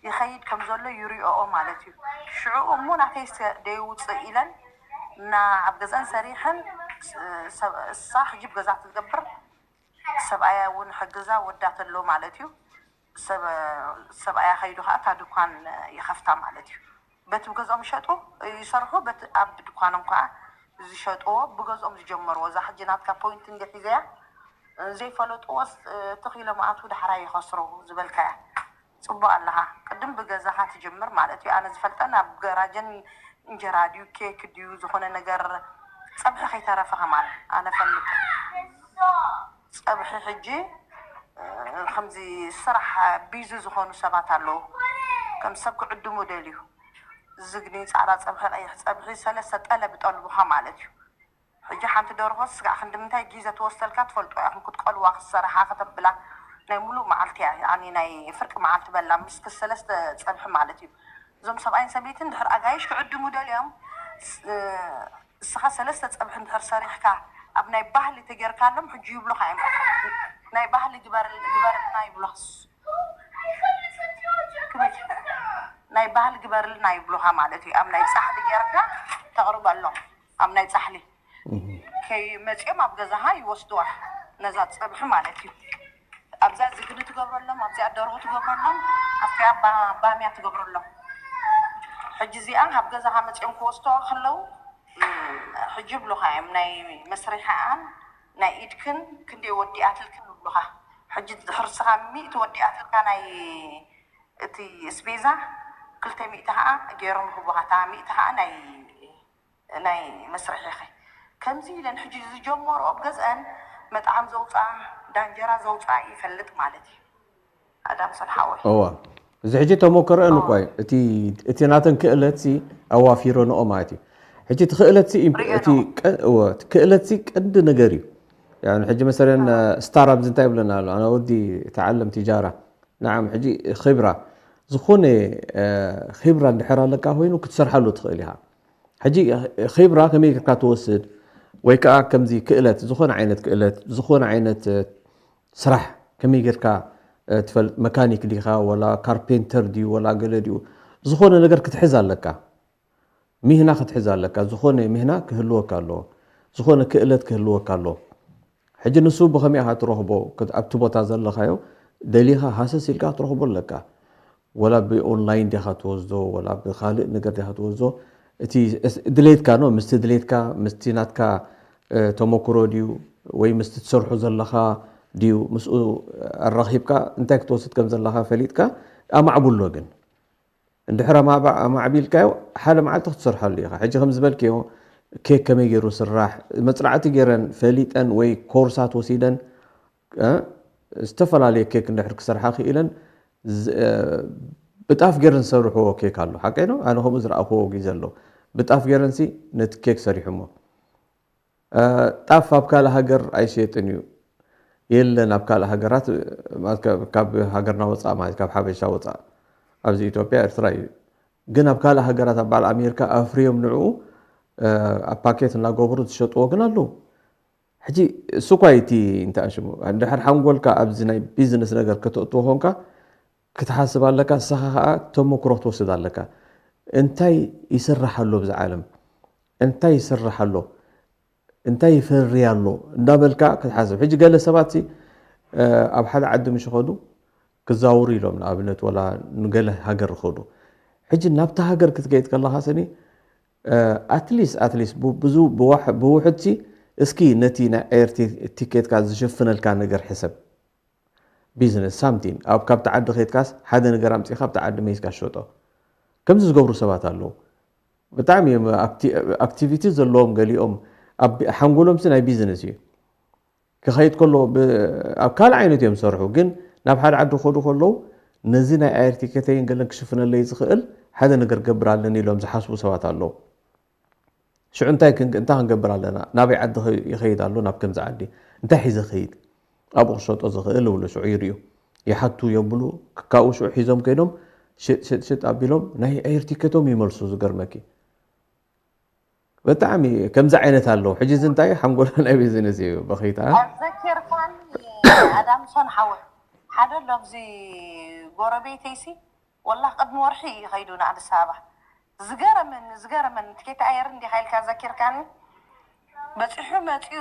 ይኸይድ ከም ዘሎ ይሪኦኦ ማለት እዩ። ሽዑ እሞ ናተይ ደይውፅእ ኢለን እና ኣብ ገዛን ሰሪሐን፣ እሳ ሕጂ ብገዛ ትገብር፣ ሰብኣያ እውን ሕግዛ ወዳ ተሎ ማለት እዩ። ሰብኣያ ከይዱ ከዓ እታ ድኳን ይኸፍታ ማለት እዩ። በቲ ብገዝኦም ይሸጡ ይሰርሑ፣ በቲ ኣብ ድኳኖም ከዓ ዝሸጥዎ ብገዝኦም ዝጀመርዎ። እዛ ሕጂ ናትካ ፖይንት እንዲ ሒዘያ ዘይፈለጥዎ ትኺሎም ኣቱ ዳሕራይ ይኸስሩ ዝበልካያ ፅቡቅ ኣለኻ። ቅድም ብገዛኻ ትጅምር ማለት እዩ። ኣነ ዝፈልጠን ኣብ ገራጀን እንጀራ ድዩ ኬክ ድዩ ዝኾነ ነገር ፀብሒ ከይተረፈ ከማን ኣነ ፈልጥ ፀብሒ ሕጂ ከምዚ ስራሕ ቢዚ ዝኾኑ ሰባት ኣለዉ። ከም ሰብ ክዕድሙ ደልዩ ዝግኒ ፃዕዳ ፀብሒ ቀይሕ ፀብሒ ሰለስተ ጠለብ ይጠልቡኻ ማለት እዩ። ሕጂ ሓንቲ ደርሆ ስጋዕ ክንዲ ምንታይ ግዜ ትወስደልካ ትፈልጦ ኢኹም። ክትቀልዋ ክትሰርሓ ከተብላ ናይ ሙሉእ መዓልቲ እያ። ኣኒ ናይ ፍርቂ መዓልቲ በላ ምስ ሰለስተ ፀብሒ ማለት እዩ። እዞም ሰብኣይን ሰበይትን ድሕር ኣጋይሽ ክዕድሙ ደልዮም እስኻ ሰለስተ ፀብሒ እንድሕር ሰሪሕካ ኣብ ናይ ባህሊ ተጌርካሎም ሕጂ ይብሉኻ እዮም። ናይ ባህሊ ግበርልና ይብሉኻ። ናይ ባህሊ ግበርልና ይብሉኻ ማለት እዩ። ኣብ ናይ ፃሕሊ ጌርካ ተቕርበሎም። ኣብ ናይ ፃሕሊ ከይመፅኦም ኣብ ገዛኻ ይወስድዋ ነዛ ፀብሒ ማለት እዩ። ኣብዛ ዝግኒ ትገብረሎም፣ ኣብዚኣ ደርሆ ትገብረሎም፣ ኣብቲኣ ባምያ ትገብረሎም። ሕጂ እዚኣ ኣብ ገዛኻ መፅኦም ክወስድዋ ከለዉ ሕጂ ይብሉኻ እዮም ናይ መስሪሕኣን ናይ ኢድክን ክንደይ ወዲኣትልክን ይብሉኻ። ሕጂ ድሕርስኻ ሚእቲ ወዲኣትልካ ናይ እቲ ስቤዛ ክልተ ሚእቲ ከዓ ገይሮም ይህቡኻ። እታ ሚእቲ ከዓ ናይ ናይ መስርሒ ኢኸ ከምዚ ኢለን ሕጂ ዝጀመርኦ ኣብ ገዝአን መጥዓም ዘውፅኣ ዳንጀራ ዘውፅኣ ይፈልጥ ማለት እዩ። ኣዳምሰን ሓወይ እዋ እዚ ሕጂ ተሞከረአን እኳ እዩ እቲ እቲ ናተን ክእለት ሲ ኣዋፊረንኦ ማለት እዩ። ሕጂ እቲ ክእለት ሲ እቲ ክእለት ሲ ቀንዲ ነገር እዩ። ሕጂ መሰለን ስታር ኣብዚ እንታይ ይብለና ኣሎ ኣነ ወዲ ተዓለም ትጃራ ንዓም ሕጂ ኺብራ ዝኾነ ኺብራ እንድሕር ኣለካ ኮይኑ ክትሰርሓሉ ትኽእል ኢኻ። ሕጂ ኺብራ ከመይ ጌርካ ትወስድ ወይ ከዓ ከምዚ ክእለት ዝኾነ ዓይነት ክእለት ዝኾነ ዓይነት ስራሕ ከመይ ጌርካ ትፈልጥ መካኒክ ዲኻ ወላ ካርፔንተር ድዩ ወላ ገለ ድዩ ዝኾነ ነገር ክትሕዝ ኣለካ። ሚህና ክትሕዝ ኣለካ። ዝኾነ ሚህና ክህልወካ ኣለዎ። ዝኾነ ክእለት ክህልወካ ኣለዎ። ሕጂ ንሱ ብኸመይ ኢኻ ትረኽቦ? ኣብቲ ቦታ ዘለኻዮ ደሊኻ ሃሰስ ኢልካ ክትረኽቦ ኣለካ። ወላ ብኦንላይን ዲኻ ትወስዶ ወላ ብኻልእ ነገር ዲኻ ትወስዶ እቲ ድሌትካ ኖ ምስቲ ድሌትካ ምስቲ ናትካ ተመክሮ ድዩ ወይ ምስቲ ትሰርሖ ዘለኻ ድዩ ምስኡ ኣራኺብካ እንታይ ክትወስድ ከም ዘለኻ ፈሊጥካ ኣማዕብሎ ግን እንድሕር ኣማዕቢልካዮ ሓደ መዓልቲ ክትሰርሐሉ ኢኻ። ሕጂ ከም ዝበልክዮ ኬክ ከመይ ገይሩ ስራሕ መፅናዕቲ ገይረን ፈሊጠን ወይ ኮርሳት ወሲደን ዝተፈላለየ ኬክ እንድሕር ክሰርሓ ክኢለን ብጣፍ ገይረን ዝሰርሕዎ ኬክ ኣሎ። ሓቀይ ነው? ኣነ ከምኡ ዝረኣኽዎ ግዜ ኣሎ። ብጣፍ ገይረንሲ ነቲ ኬክ ሰሪሑሞ። ጣፍ ኣብ ካልእ ሃገር ኣይሸጥን እዩ የለን ኣብ ካልእ ሃገራት ካብ ሃገርና ወፃእ ማለት ካብ ሓበሻ ወፃእ ኣብዚ ኢትዮጵያ ኤርትራ እዩ ግን ኣብ ካልእ ሃገራት ኣብ በዓል ኣሜሪካ ኣፍርዮም ንዕኡ ኣብ ፓኬት እናገበሩ ዝሸጥዎ ግን ኣለዉ ሕጂ እሱ እኳ እቲ እንታይ ሽሙ እንድሕር ሓንጎልካ ኣብዚ ናይ ቢዝነስ ነገር ከተእትዎ ኮንካ ክትሓስብ ኣለካ ንስኻ ከዓ ተመክሮ ክትወስድ ኣለካ እንታይ ይስራሕ ኣሎ ብዚ ዓለም እንታይ ይስራሕ ኣሎ እንታይ ይፈሪ ኣሎ እንዳበልካ ክትሓስብ ሕጂ ገለ ሰባት ኣብ ሓደ ዓዲ ምሽ ኸዱ ክዛውሩ ኢሎም ንኣብነት ወላ ንገለ ሃገር ኸዱ ሕጂ ናብቲ ሃገር ክትከይድ ከለኻ ስኒ ኣትሊስ ኣትሊስ ብዙ ብውሕድሲ እስኪ ነቲ ናይ ኤር ቲኬትካ ዝሽፍነልካ ነገር ሕሰብ ቢዝነስ ሳምቲን ኣብ ካብቲ ዓዲ ከይድካስ ሓደ ነገር ኣምፂእካ ኣብቲ ዓዲ መይዝካ ሸጦ ከምዚ ዝገብሩ ሰባት ኣለዉ ብጣዕሚ እዮም ኣክቲቪቲ ዘለዎም ገሊኦም ሓንጎሎም ሲ ናይ ቢዝነስ እዩ ክኸይድ ከሎ ኣብ ካልእ ዓይነት እዮም ዝሰርሑ ግን ናብ ሓደ ዓዲ ክኸዱ ከለዉ ነዚ ናይ ኣየር ቲኬተይን ገለን ክሽፍነለይ ዝኽእል ሓደ ነገር ገብር ኣለኒ ኢሎም ዝሓስቡ ሰባት ኣለዉ ሽዑ እንታይ እንታይ ክንገብር ኣለና ናበይ ዓዲ ይኸይድ ኣሎ ናብ ከምዚ ዓዲ እንታይ ሒዘ ኸይድ ኣብኡ ክሸጦ ዝኽእል ይብሉ ሽዑ ይርእዩ ይሓቱ የብሉ ካብኡ ሽዑ ሒዞም ከይዶም ሽጥ ሽጥ ሽጥ ኣቢሎም ናይ ኣየር ቲኬቶም ይመልሱ ዝገርመኪ ብጣዕሚ ከምዚ ዓይነት ኣለዉ። ሕጂ እዚ እንታይ ሓንጎል ናይ ቢዝነስ እዩ በኺታ። ኣዘኪርካኒ ኣዳምሶን ሓወይ ሓደ ኣሎ ኣብዚ ጎረቤተይሲ ወላ ቅድሚ ወርሒ እዩ ከይዱ ንኣዲስ ኣበባ ዝገረመኒ ዝገረመኒ ትኬት ኣየር እንዲኻ ኢልካ ዘኪርካኒ በፂሑ መፂኡ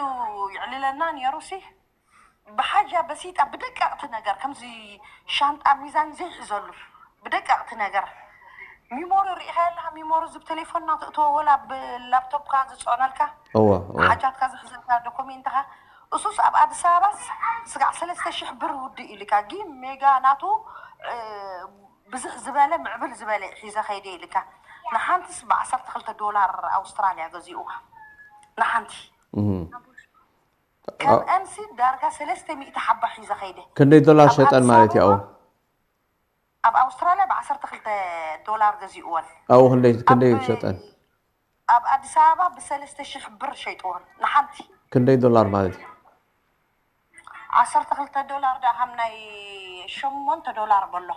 ይዕልለና ነይሩ ሲ ብሓጃ በሲጣ ብደቀቕቲ ነገር ከምዚ ሻንጣ ሚዛን ዘይሕዘሉ ብደቀቕቲ ነገር ሚሞሪ ርኢኻ ኣለካ ሚሞሪ ዝብ ቴሌፎንና ትእትዎ ወላ ብላፕቶፕካ ዝፅዕነልካ እወ ሓጃትካ ዝሕዘልካ ዶኮሜንትካ እሱስ ኣብ ኣዲስ ኣበባስ ስጋዕ ሰለስተ ሽሕ ብር ውድእ ኢልካ ጊ ሜጋ ናቱ ብዝሕ ዝበለ ምዕብል ዝበለ ሒዘ ከይደ ኢልካ ንሓንትስ ብዓሰርተ ክልተ ዶላር ኣውስትራልያ ገዚኡዋ ንሓንቲ ከምአንሲ ዳርጋ ሰለስተ ሚእቲ ሓባ ሒዘ ከይደ ክንደይ ዶላር ሸጠን ማለት እዩ ኣብኡ ኣብ ኣውስትራልያ ብዓሰርተ ክልተ ዶላር ገዚእወን ኣብኡ ክንደይ ክንደይ ሸጠን ኣብ ኣዲስ ኣበባ ብሰለስተ ሽሕ ብር ሸይጥወን ንሓንቲ ክንደይ ዶላር ማለት እዩ ዓሰርተ ክልተ ዶላር ዳ ከም ናይ ሸሞንተ ዶላር በሎ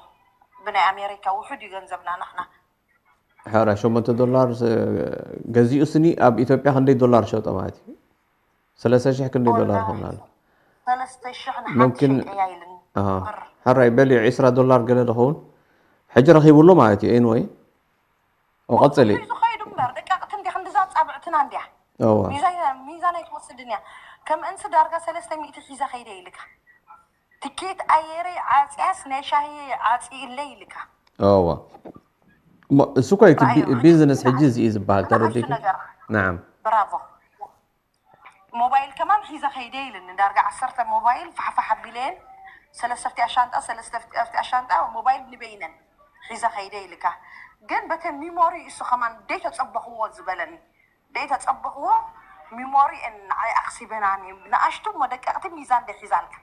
ብናይ ኣሜሪካ ውሑድ እዩ ገንዘብና ንሕና ሕራይ ሸሞንተ ዶላር ገዚኡ ስኒ ኣብ ኢትዮጵያ ክንደይ ዶላር ሸጦ ማለት እዩ ሰለስተ ሽሕ ክንደይ ዶላር ይኸውን ኣሎ ሰለስተ ሽሕ ንሓንቲ ሸይጠያ ኢልኒ ሕራይ በሊዑ ዒስራ ዶላር ገለ ዝኸውን ሕጂ ረኺብሉ ማለት እዩ ኤንወይ ቀፅሊ ዝኸይዱ እምበር ደቃቅቲ እንዲ ክንድዛ ፃብዕትና እንዲያ ሚዛን ኣይትወስድን እያ ከም እንስ ዳርጋ ሰለስተ ሚእቲ ሒዘ ከይደ ኢልካ ትኬት ኣየረይ ዓፅያስ ናይ ሻሂ ዓፂ ኢለይ ኢልካ እዋ እሱ እኮ እቲ ቢዝነስ ሕጂ እዚ እዩ ዝበሃል ተረዲእኪ ናዓም ብራቮ ሞባይል ከማን ሒዘ ከይደ ኢልኒ ዳርጋ ዓሰርተ ሞባይል ፋሕፋሕ ኣቢለየን ሰለስተ ፍቲኣ ሻንጣ ሰለስተ ፍቲኣ ሻንጣ ሞባይል ንበይነን ሒዘ ከይደ ኢልካ ግን በተ ሚሞሪ እሱ ከማን ደይተፀበኽዎ ዝበለኒ ደይተፀበኽዎ ሚሞሪ እን ንዓይ ኣኽሲበናኒ ንኣሽቱ እሞ ደቀቕቲ ሚዛን ደይ ሒዛልካ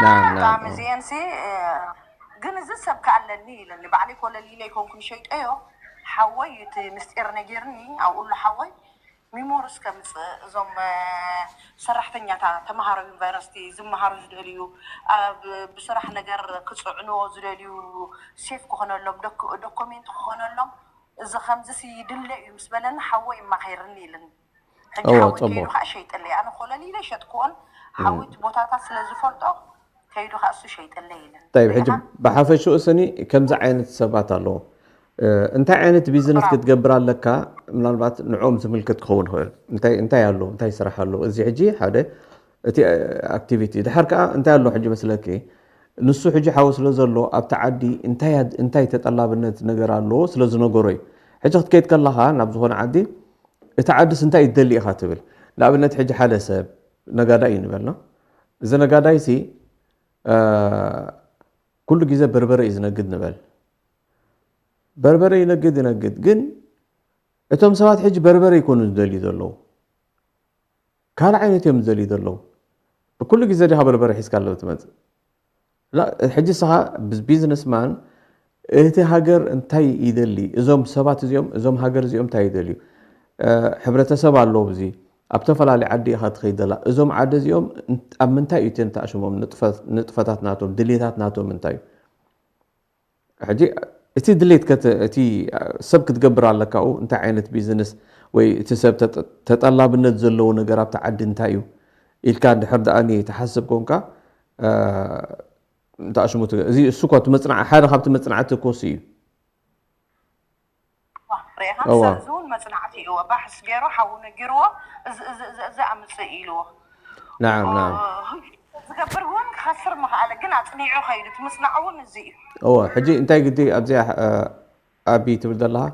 ናም ብጣዕሚ ናም እዚኤንሲ ግን እዚ ሰብ ከኣለኒ ኢለኒ ባዕለይ ኮለል ኢለ ይኮንኩን ሸይጠዮ ሓወይ እዩ እቲ ምስጢር ነጊርኒ ኣብኡ ኣሎ ሓወይ ሚሞርስ ከምፅእ እዞም ሰራሕተኛታ ተምሃሮ ዩኒቨርሲቲ ዝመሃሩ ዝደልዩ ኣብ ብስራሕ ነገር ክፅዕንዎ ዝደልዩ ሴፍ ክኾነሎም ዶክ- ዶኮሜንት ክኾነሎም እዚ ከምዚ ይድለ እዩ ምስ በለኒ ሓወይ ይማኸርኒ ኢልን ሕጂ እወ፣ ሓወይ ጽቡቕ። ከይዱ ከዓ ሸይጥለይ ኣነ ኮለል ኢለ ሸጥክዎን ሓወይ እቲ ቦታታት ስለ ዝፈልጦ ከይዱ ከዓ እሱ ሸይጥለይ ኢልን طيب ርኢኻ? ሕጂ ብሓፈሽኡ ስኒ ከምዚ ዓይነት ሰባት ኣለዉ እ፣ እንታይ ዓይነት ቢዝነስ ብራቮ። ክትገብር ኣለካ ምናልባት ንዕኦም ዝምልከት ክኸውን ይኽእል እንታይ እንታይ ኣሎ እንታይ ስራሕ ኣሎ እዚ ሕጂ ሓደ እቲ ኣክቲቪቲ ድሓር ከዓ እንታይ ኣሎ ሕጂ መስለኪ ንሱ ሕጂ ሓዊ ስለ ዘሎ ኣብቲ ዓዲ እንታይ ኣድ- እንታይ ተጠላብነት ነገር ኣለዎ ስለ ዝነገሮ እዩ ሕጂ ክትከይድ ከለኻ ናብ ዝኾነ ዓዲ እቲ ዓድስ እንታይ ይደሊ ኢኻ ትብል ንኣብነት ሕጂ ሓደ ሰብ ነጋዳይ እዩ ንበልና እዚ ነጋዳይ ሲ እ፣ ኩሉ ግዜ በርበረ እዩ ዝነግድ ንበል በርበረ ይነግድ ይነግድ ግን እቶም ሰባት ሕጂ በርበረ ይኮኑ ዝደልዩ ዘለዉ ካልእ ዓይነት እዮም ዝደልዩ ዘለዉ ብኩሉ ግዜ ዲኻ በርበረ ሒዝካ ኣለዉ ትመፅእ ላ፣ ሕጂ ስኻ ቢዝነስማን እቲ ሃገር እንታይ ይደሊ እዞም ሰባት እዚኦም እዞም ሃገር እዚኦም እንታይ ይደልዩ እ፣ ሕብረተሰብ ኣለዉ እዚ ኣብ ተፈላለዩ ዓዲ ኢኻ ትኸይድ ዘላ እዞም ዓዲ እዚኦም እን- ኣብ ምንታይ እዩ ተኣሽሞም ንጥፈት- ንጥፈታት ናቶም ድሌታት ናቶም እንታይ እዩ ሕጂ እቲ ድሌት ከተ- እቲ ሰብ ክትገብር ኣለካኡ እንታይ ዓይነት ቢዝነስ ወይ እቲ ሰብ ተጠ- ተጠላብነት ዘለዎ ነገር ኣብቲ ዓዲ እንታይ እዩ ኢልካ እንድሕር ደኣ ተሓስብ ኮንካ እ፣ እንተኣሽሙ ትገ- እዚ እሱ እኳ እቲ መፅናዕ ሓደ ካብቲ መፅናዕቲ ኮርስ እዩ ርኢኻ እዋ። ሰብ እዚ እውን መፅናዕቲ እዩ ባሕስ ገይሩ ሓዉ ነጊርዎ እዚ እዚ እዚ እዚ ኣምፅእ ኢልዎ ናዓም ናዓም ዝገብር እውን ክኸስር ምኽኣለ ግን ኣፅኒዑ ከይዱ እቲ ምፅናዕ እውን እዚ እዩ እወ ሕጂ እንታይ ግዲ ኣብዚኣ እ፣ ኣቢ ትብል ዘለኻ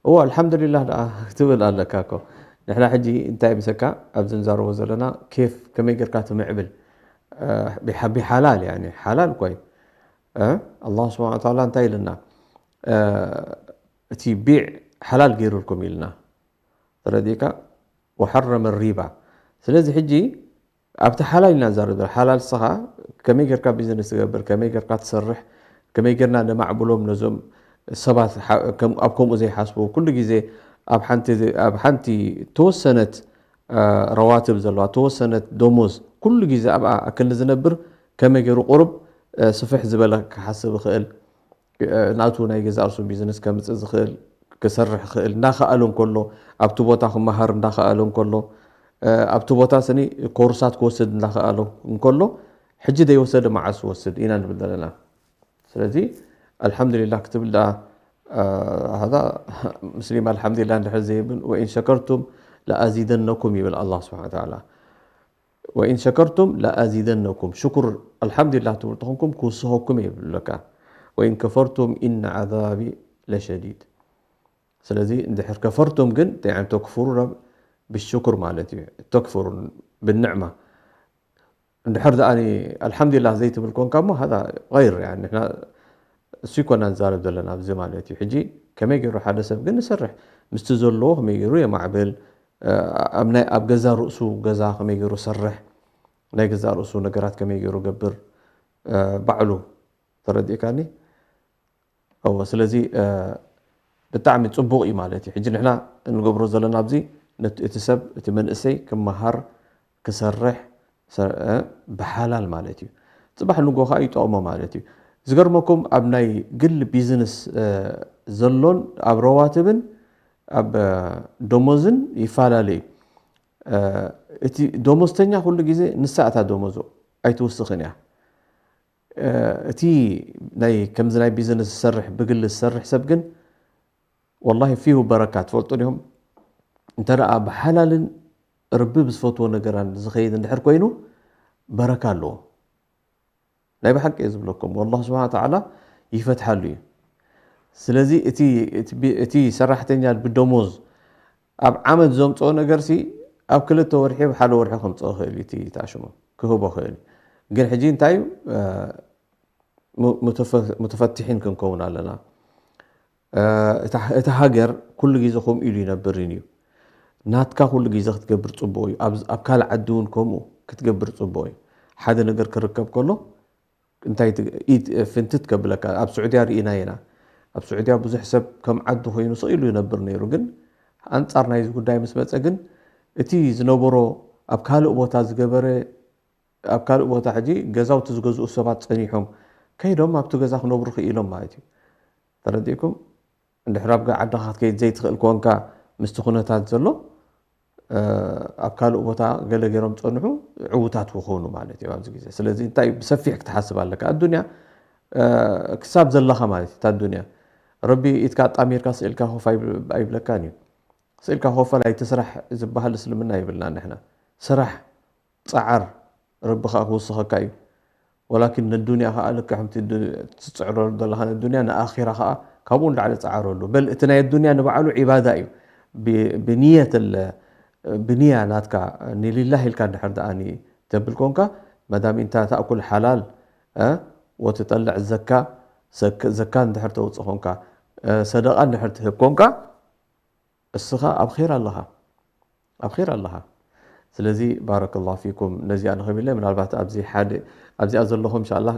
እወ ኣልሓምዱሊላህ ደኣ ትብል ኣለካ እኮ ንሕና ሕጂ እንታይ ምሰካ ኣብዚ ንዛረቦ ዘለና ኬፍ ከመይ ጌርካ ትምዕብል እ፣ ብሓ- ብሓላል ያኒ ሓላል እኮ እዩ እ፣ ኣላህ ስብሓን ወተዓላ እንታይ ኢልና እ፣ እቲ ቢዕ ሓላል ገይሩልኩም ኢልና ተረዲእካ ወሐረመ ሪባ ስለዚ ሕጂ ኣብቲ ሓላል ኢና ንዛረብ ዘለና ሓላል ስኻ ከመይ ጌርካ ቢዝነስ ትገብር ከመይ ጌርካ ትሰርሕ ከመይ ጌርና ነማዕብሎም ነዞም ሰባት ሓ- ከም- ኣብ ከምኡ ዘይሓስቡ ኩሉ ግዜ ኣብ ሓንቲ ኣብ ሓንቲ ተወሰነት እ፣ ረዋትብ ዘለዋ ተወሰነት ደሞዝ ኩሉ ግዜ ኣብኣ ኣክል ዝነብር ከመይ ገይሩ ቁሩብ እ፣ ስፍሕ ዝበለ ክሓስብ ይኽእል እ፣ ናቱ ናይ ገዛ ርእሱ ቢዝነስ ከምፅእ ዝኽእል ክሰርሕ ክእል እንዳኸኣሎ እንከሎ፣ ኣብቲ ቦታ ክመሃር እንዳኸኣሎ እንከሎ፣ ኣብቲ ቦታ ስኒ ኮርሳት ክወስድ እንዳኸኣሎ እንከሎ፣ ሕጂ ዘይወሰደ መዓስ ወስድ ኢና ንብል ዘለና። ስለዚ ኣልሓምዱሊላህ ክትብል ደኣ፣ ሃዛ ሙስሊም ኣልሓምዱሊላህ እንድሕር ዘይብል፣ ወኢን ሸከርቱም ለኣዚደነኩም ይብል ኣላህ ስብሓነ ወተዓላ። ወኢን ሸከርቱም ለኣዚደነኩም፣ ሽኩር ኣልሓምዱሊላህ ትብሉ ተኾንኩም ክውስኸኩም እየ ይብለካ። ወኢን ከፈርቱም ኢነ ዓዛቢ ለሸዲድ። ስለዚ እንድሕር ከፈርቱም ግን እንታይ ዓይነት ተክፍሩ ረብ ብሽኩር ማለት እዩ። ተክፍሩ ብንዕማ። እንድሕር ደኣ ኣልሓምዱሊላህ ዘይትብል ኮንካ እሞ ሃዛ ገይር፣ ያኒ ንሕና እሱ ይኮና ንዛረብ ዘለና ኣብዚ ማለት እዩ። ሕጂ ከመይ ገይሩ ሓደ ሰብ ግን ይሰርሕ፣ ምስቲ ዘለዎ ከመይ ገይሩ የማዕብል፣ ኣብ ናይ ኣብ ገዛ ርእሱ ገዛ ከመይ ገይሩ ሰርሕ፣ ናይ ገዛ ርእሱ ነገራት ከመይ ገይሩ ገብር፣ ባዕሉ ተረዲእካኒ። እዎ ስለዚ ብጣዕሚ ጽቡቕ እዩ ማለት እዩ። ሕጂ ንሕና እንገብሮ ዘለና ኣብዚ እቲ ሰብ እቲ መንእሰይ ክመሃር ክሰርሕ ብሓላል ማለት እዩ። ጽባሕ ንጎ ከዓ ይጠቕሞ ማለት እዩ። ዝገርመኩም ኣብ ናይ ግል ቢዝነስ ዘሎን ኣብ ረዋትብን ኣብ ደሞዝን ይፈላለ እዩ። እቲ ደሞዝተኛ ኩሉ ግዜ ንሳ እታ ደሞዙ ኣይትውስኽን እያ። እቲ ናይ ከምዚ ናይ ቢዝነስ ዝሰርሕ ብግሊ ዝሰርሕ ሰብ ግን ወላሂ ፊሁ በረካ ትፈልጡ ዲኹም። እንተ ደኣ ብሓላልን ርቢ ብዝፈትዎ ነገራን ዝኸይድ እንድሕር ኮይኑ በረካ ኣለዎ። ናይ ብሓቂ እየ ዝብለኩም፣ ወላሂ ስብሓነ ወተዓላ ይፈትሓሉ እዩ። ስለዚ እቲ ሰራሕተኛ ብደሞዝ ኣብ ዓመት ዘምፅኦ ነገርሲ ኣብ ክልተ ወርሒ ኣብ ሓደ ወርሒ ከምፅኦ ክእል እዩ፣ እቲ ተኣሽሞ ክህቦ ክእል እዩ። ግን ሕጂ እንታይ እዩ፣ ሙተፈትሒን ክንከውን ኣለና። እቲ ሃገር ኩሉ ግዜ ከምኡ ኢሉ ይነብርን እዩ። ናትካ ኩሉ ግዜ ክትገብር ፅቡቕ እዩ። ኣብ ካልእ ዓዲ እውን ከምኡ ክትገብር ፅቡቕ እዩ። ሓደ ነገር ክርከብ ከሎ እንታይ ኢድ ፍንትት ከብለካ። ኣብ ስዑድያ ርኢና ኢና። ኣብ ስዑድያ ብዙሕ ሰብ ከም ዓዲ ኮይኑ ስቕ ኢሉ ይነብር ነይሩ። ግን ኣንጻር ናይዚ ጉዳይ ምስ መጸ ግን እቲ ዝነበሮ ኣብ ካልእ ቦታ ዝገበረ ኣብ ካልእ ቦታ ሕጂ ገዛውቲ ዝገዝኡ ሰባት ጸኒሖም ከይዶም ኣብቲ ገዛ ክነብሩ ክኢሎም ማለት እዩ። ተረዲእኩም? እንድሕር ኣብ ዓድኻ ክትከይድ ዘይትኽእል ኮንካ ምስቲ ኩነታት ዘሎ ኣብ ካልእ ቦታ ገለ ገይሮም ጸንሑ ዕዉታት ክኾኑ ማለት እዩ ኣብዚ ግዜ። ስለዚ እንታይ ብሰፊሕ ክትሓስብ ኣለካ። ኣዱንያ ክሳብ ዘለኻ ማለት እዩ። እታ ኣዱንያ ረቢ ኢድካ ኣጣሚርካ ስኢልካ ኮፍ ኣይብለካን እዩ። ስኢልካ ኮፍ ኣይትስራሕ ዝበሃል እስልምና ይብልና ንሕና። ስራሕ፣ ጸዓር፣ ረቢ ከኣ ክውስኸካ እዩ። ወላኪን ነዱንያ ከኣ ልክዕ ከምቲ ትጽዕረሉ ዘለኻ ነዱንያ ንኣኺራ ከኣ ካብኡ ንላዕሊ ጸዓረሉ። በል እቲ ናይ ኣዱንያ ንባዕሉ ዒባዳ እዩ። ብንየት ብንያ ናትካ ንሊላህ ኢልካ እንድሕር ደኣ ተብል ኮንካ መዳም ኢንታ ታእኩል ሓላል ወትጠልዕ ዘካ ዘካ እንድሕር ተውፅእ ኮንካ ሰደቃ እንድሕር ትህብ ኮንካ እስኻ ኣብ ር ኣለኻ ኣብ ር ኣለኻ። ስለዚ ባረከላሁ ፊኩም ነዚኣ ንኽብ ኢለ ምናልባት ኣብዚ ሓደ ኣብዚኣ ዘለኹም እንሻላ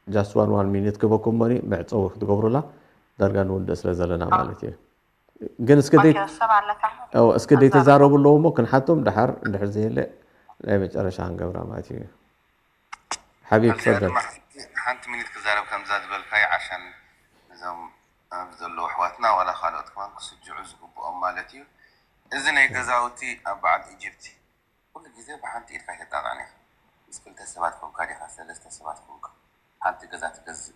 just one one minute ክበኩም መኒ መዕፀዊ ክትገብሩላ ዳርጋ ንውድእ ስለ ዘለና ማለት እዩ። ግን እስከ ደይ እስከ ደይተዛረቡ ኣለዎ እሞ ክንሓቶም ደሓር እንድሕር ዘየለ ናይ መጨረሻ ክንገብራ ማለት እዩ። ሓቢብ ትፈደል። ሓንቲ ሚኒት ክዛረብ ከምዛ ዝበልካይ ዓሻን እዞም ኣብዚ ዘለዉ ኣሕዋትና ዋላ ካልኦት ከማን ክስጅዑ ዝግብኦም ማለት እዩ። እዚ ናይ ገዛውቲ ኣብ በዓል ኢጅፕቲ ኩሉ ግዜ ብሓንቲ ኢድካ ኣይተጣቕዕን ኢኻ። ምስ ክልተ ሰባት ኮንካ ዲኻ ሰለስተ ሰባት ኮንካ ሓንቲ ገዛ ትገዝእ።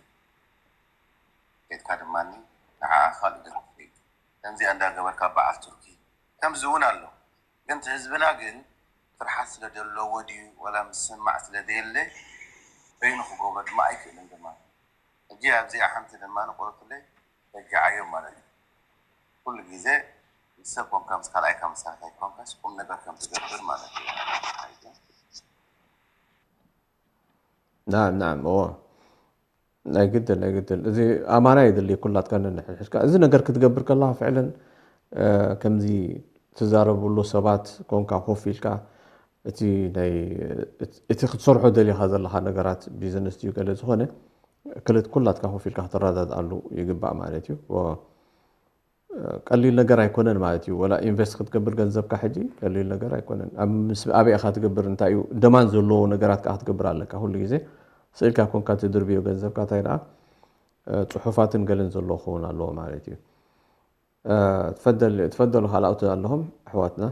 ቤትካ ድማ ንዓ ካልእ ገዛ ትኸይድ። ከምዚኣ እንዳገበርካ በዓል ቱርኪ ከምዚ እውን ኣሎ። ግን እቲ ህዝብና ግን ፍርሓት ስለ ዘለዎ ድዩ ወላ ምስማዕ ስለ ዘየለ በይኑ ክገብሮ ድማ ኣይክእልን ድማ። ሕጂ ኣብዚኣ ሓንቲ ድማ ንቆረትለይ ረጅዓዮም ማለት እዩ። ኩሉ ግዜ ምስ ሰብ ኮንካ ምስ ካልኣይካ ምስ ሳልሳይ ኮንካስ ቁም ነገር ከም ትገብር ማለት እዩ። ናም ናም እዎ ናይ ግድን ናይ ግድን እዚ ኣማና የድሊ ኩላትካ ነንሕድሕድካ እዚ ነገር ክትገብር ከለካ ፍዕለን ከምዚ ትዛረብሉ ሰባት ኮንካ ኮፍ ኢልካ እቲ ናይ እቲ ክትሰርሖ ደሊኻ ዘለኻ ነገራት ቢዝነስ ድዩ ገለ ዝኾነ ክልት ኩላትካ ኮፍ ኢልካ ክትረዳድኣሉ ይግባእ ማለት እዩ። ቀሊል ነገር ኣይኮነን ማለት እዩ። ወላ ኢንቨስት ክትገብር ገንዘብካ ሕጂ ቀሊል ነገር ኣይኮነን። ኣብ ምስ ኣበይ ኢኻ ትገብር እንታይ እዩ ደማን ዘለዎ ነገራት ከዓ ክትገብር ኣለካ። ኩሉ ግዜ ስኢልካ ኮንካ ትድርብዮ ገንዘብካ እንታይ ደኣ ጽሑፋትን ገለን ዘለዎ ክኸውን ኣለዎ ማለት እዩ። ትፈደሉ ካልኣውት ኣለኹም ኣሕዋትና።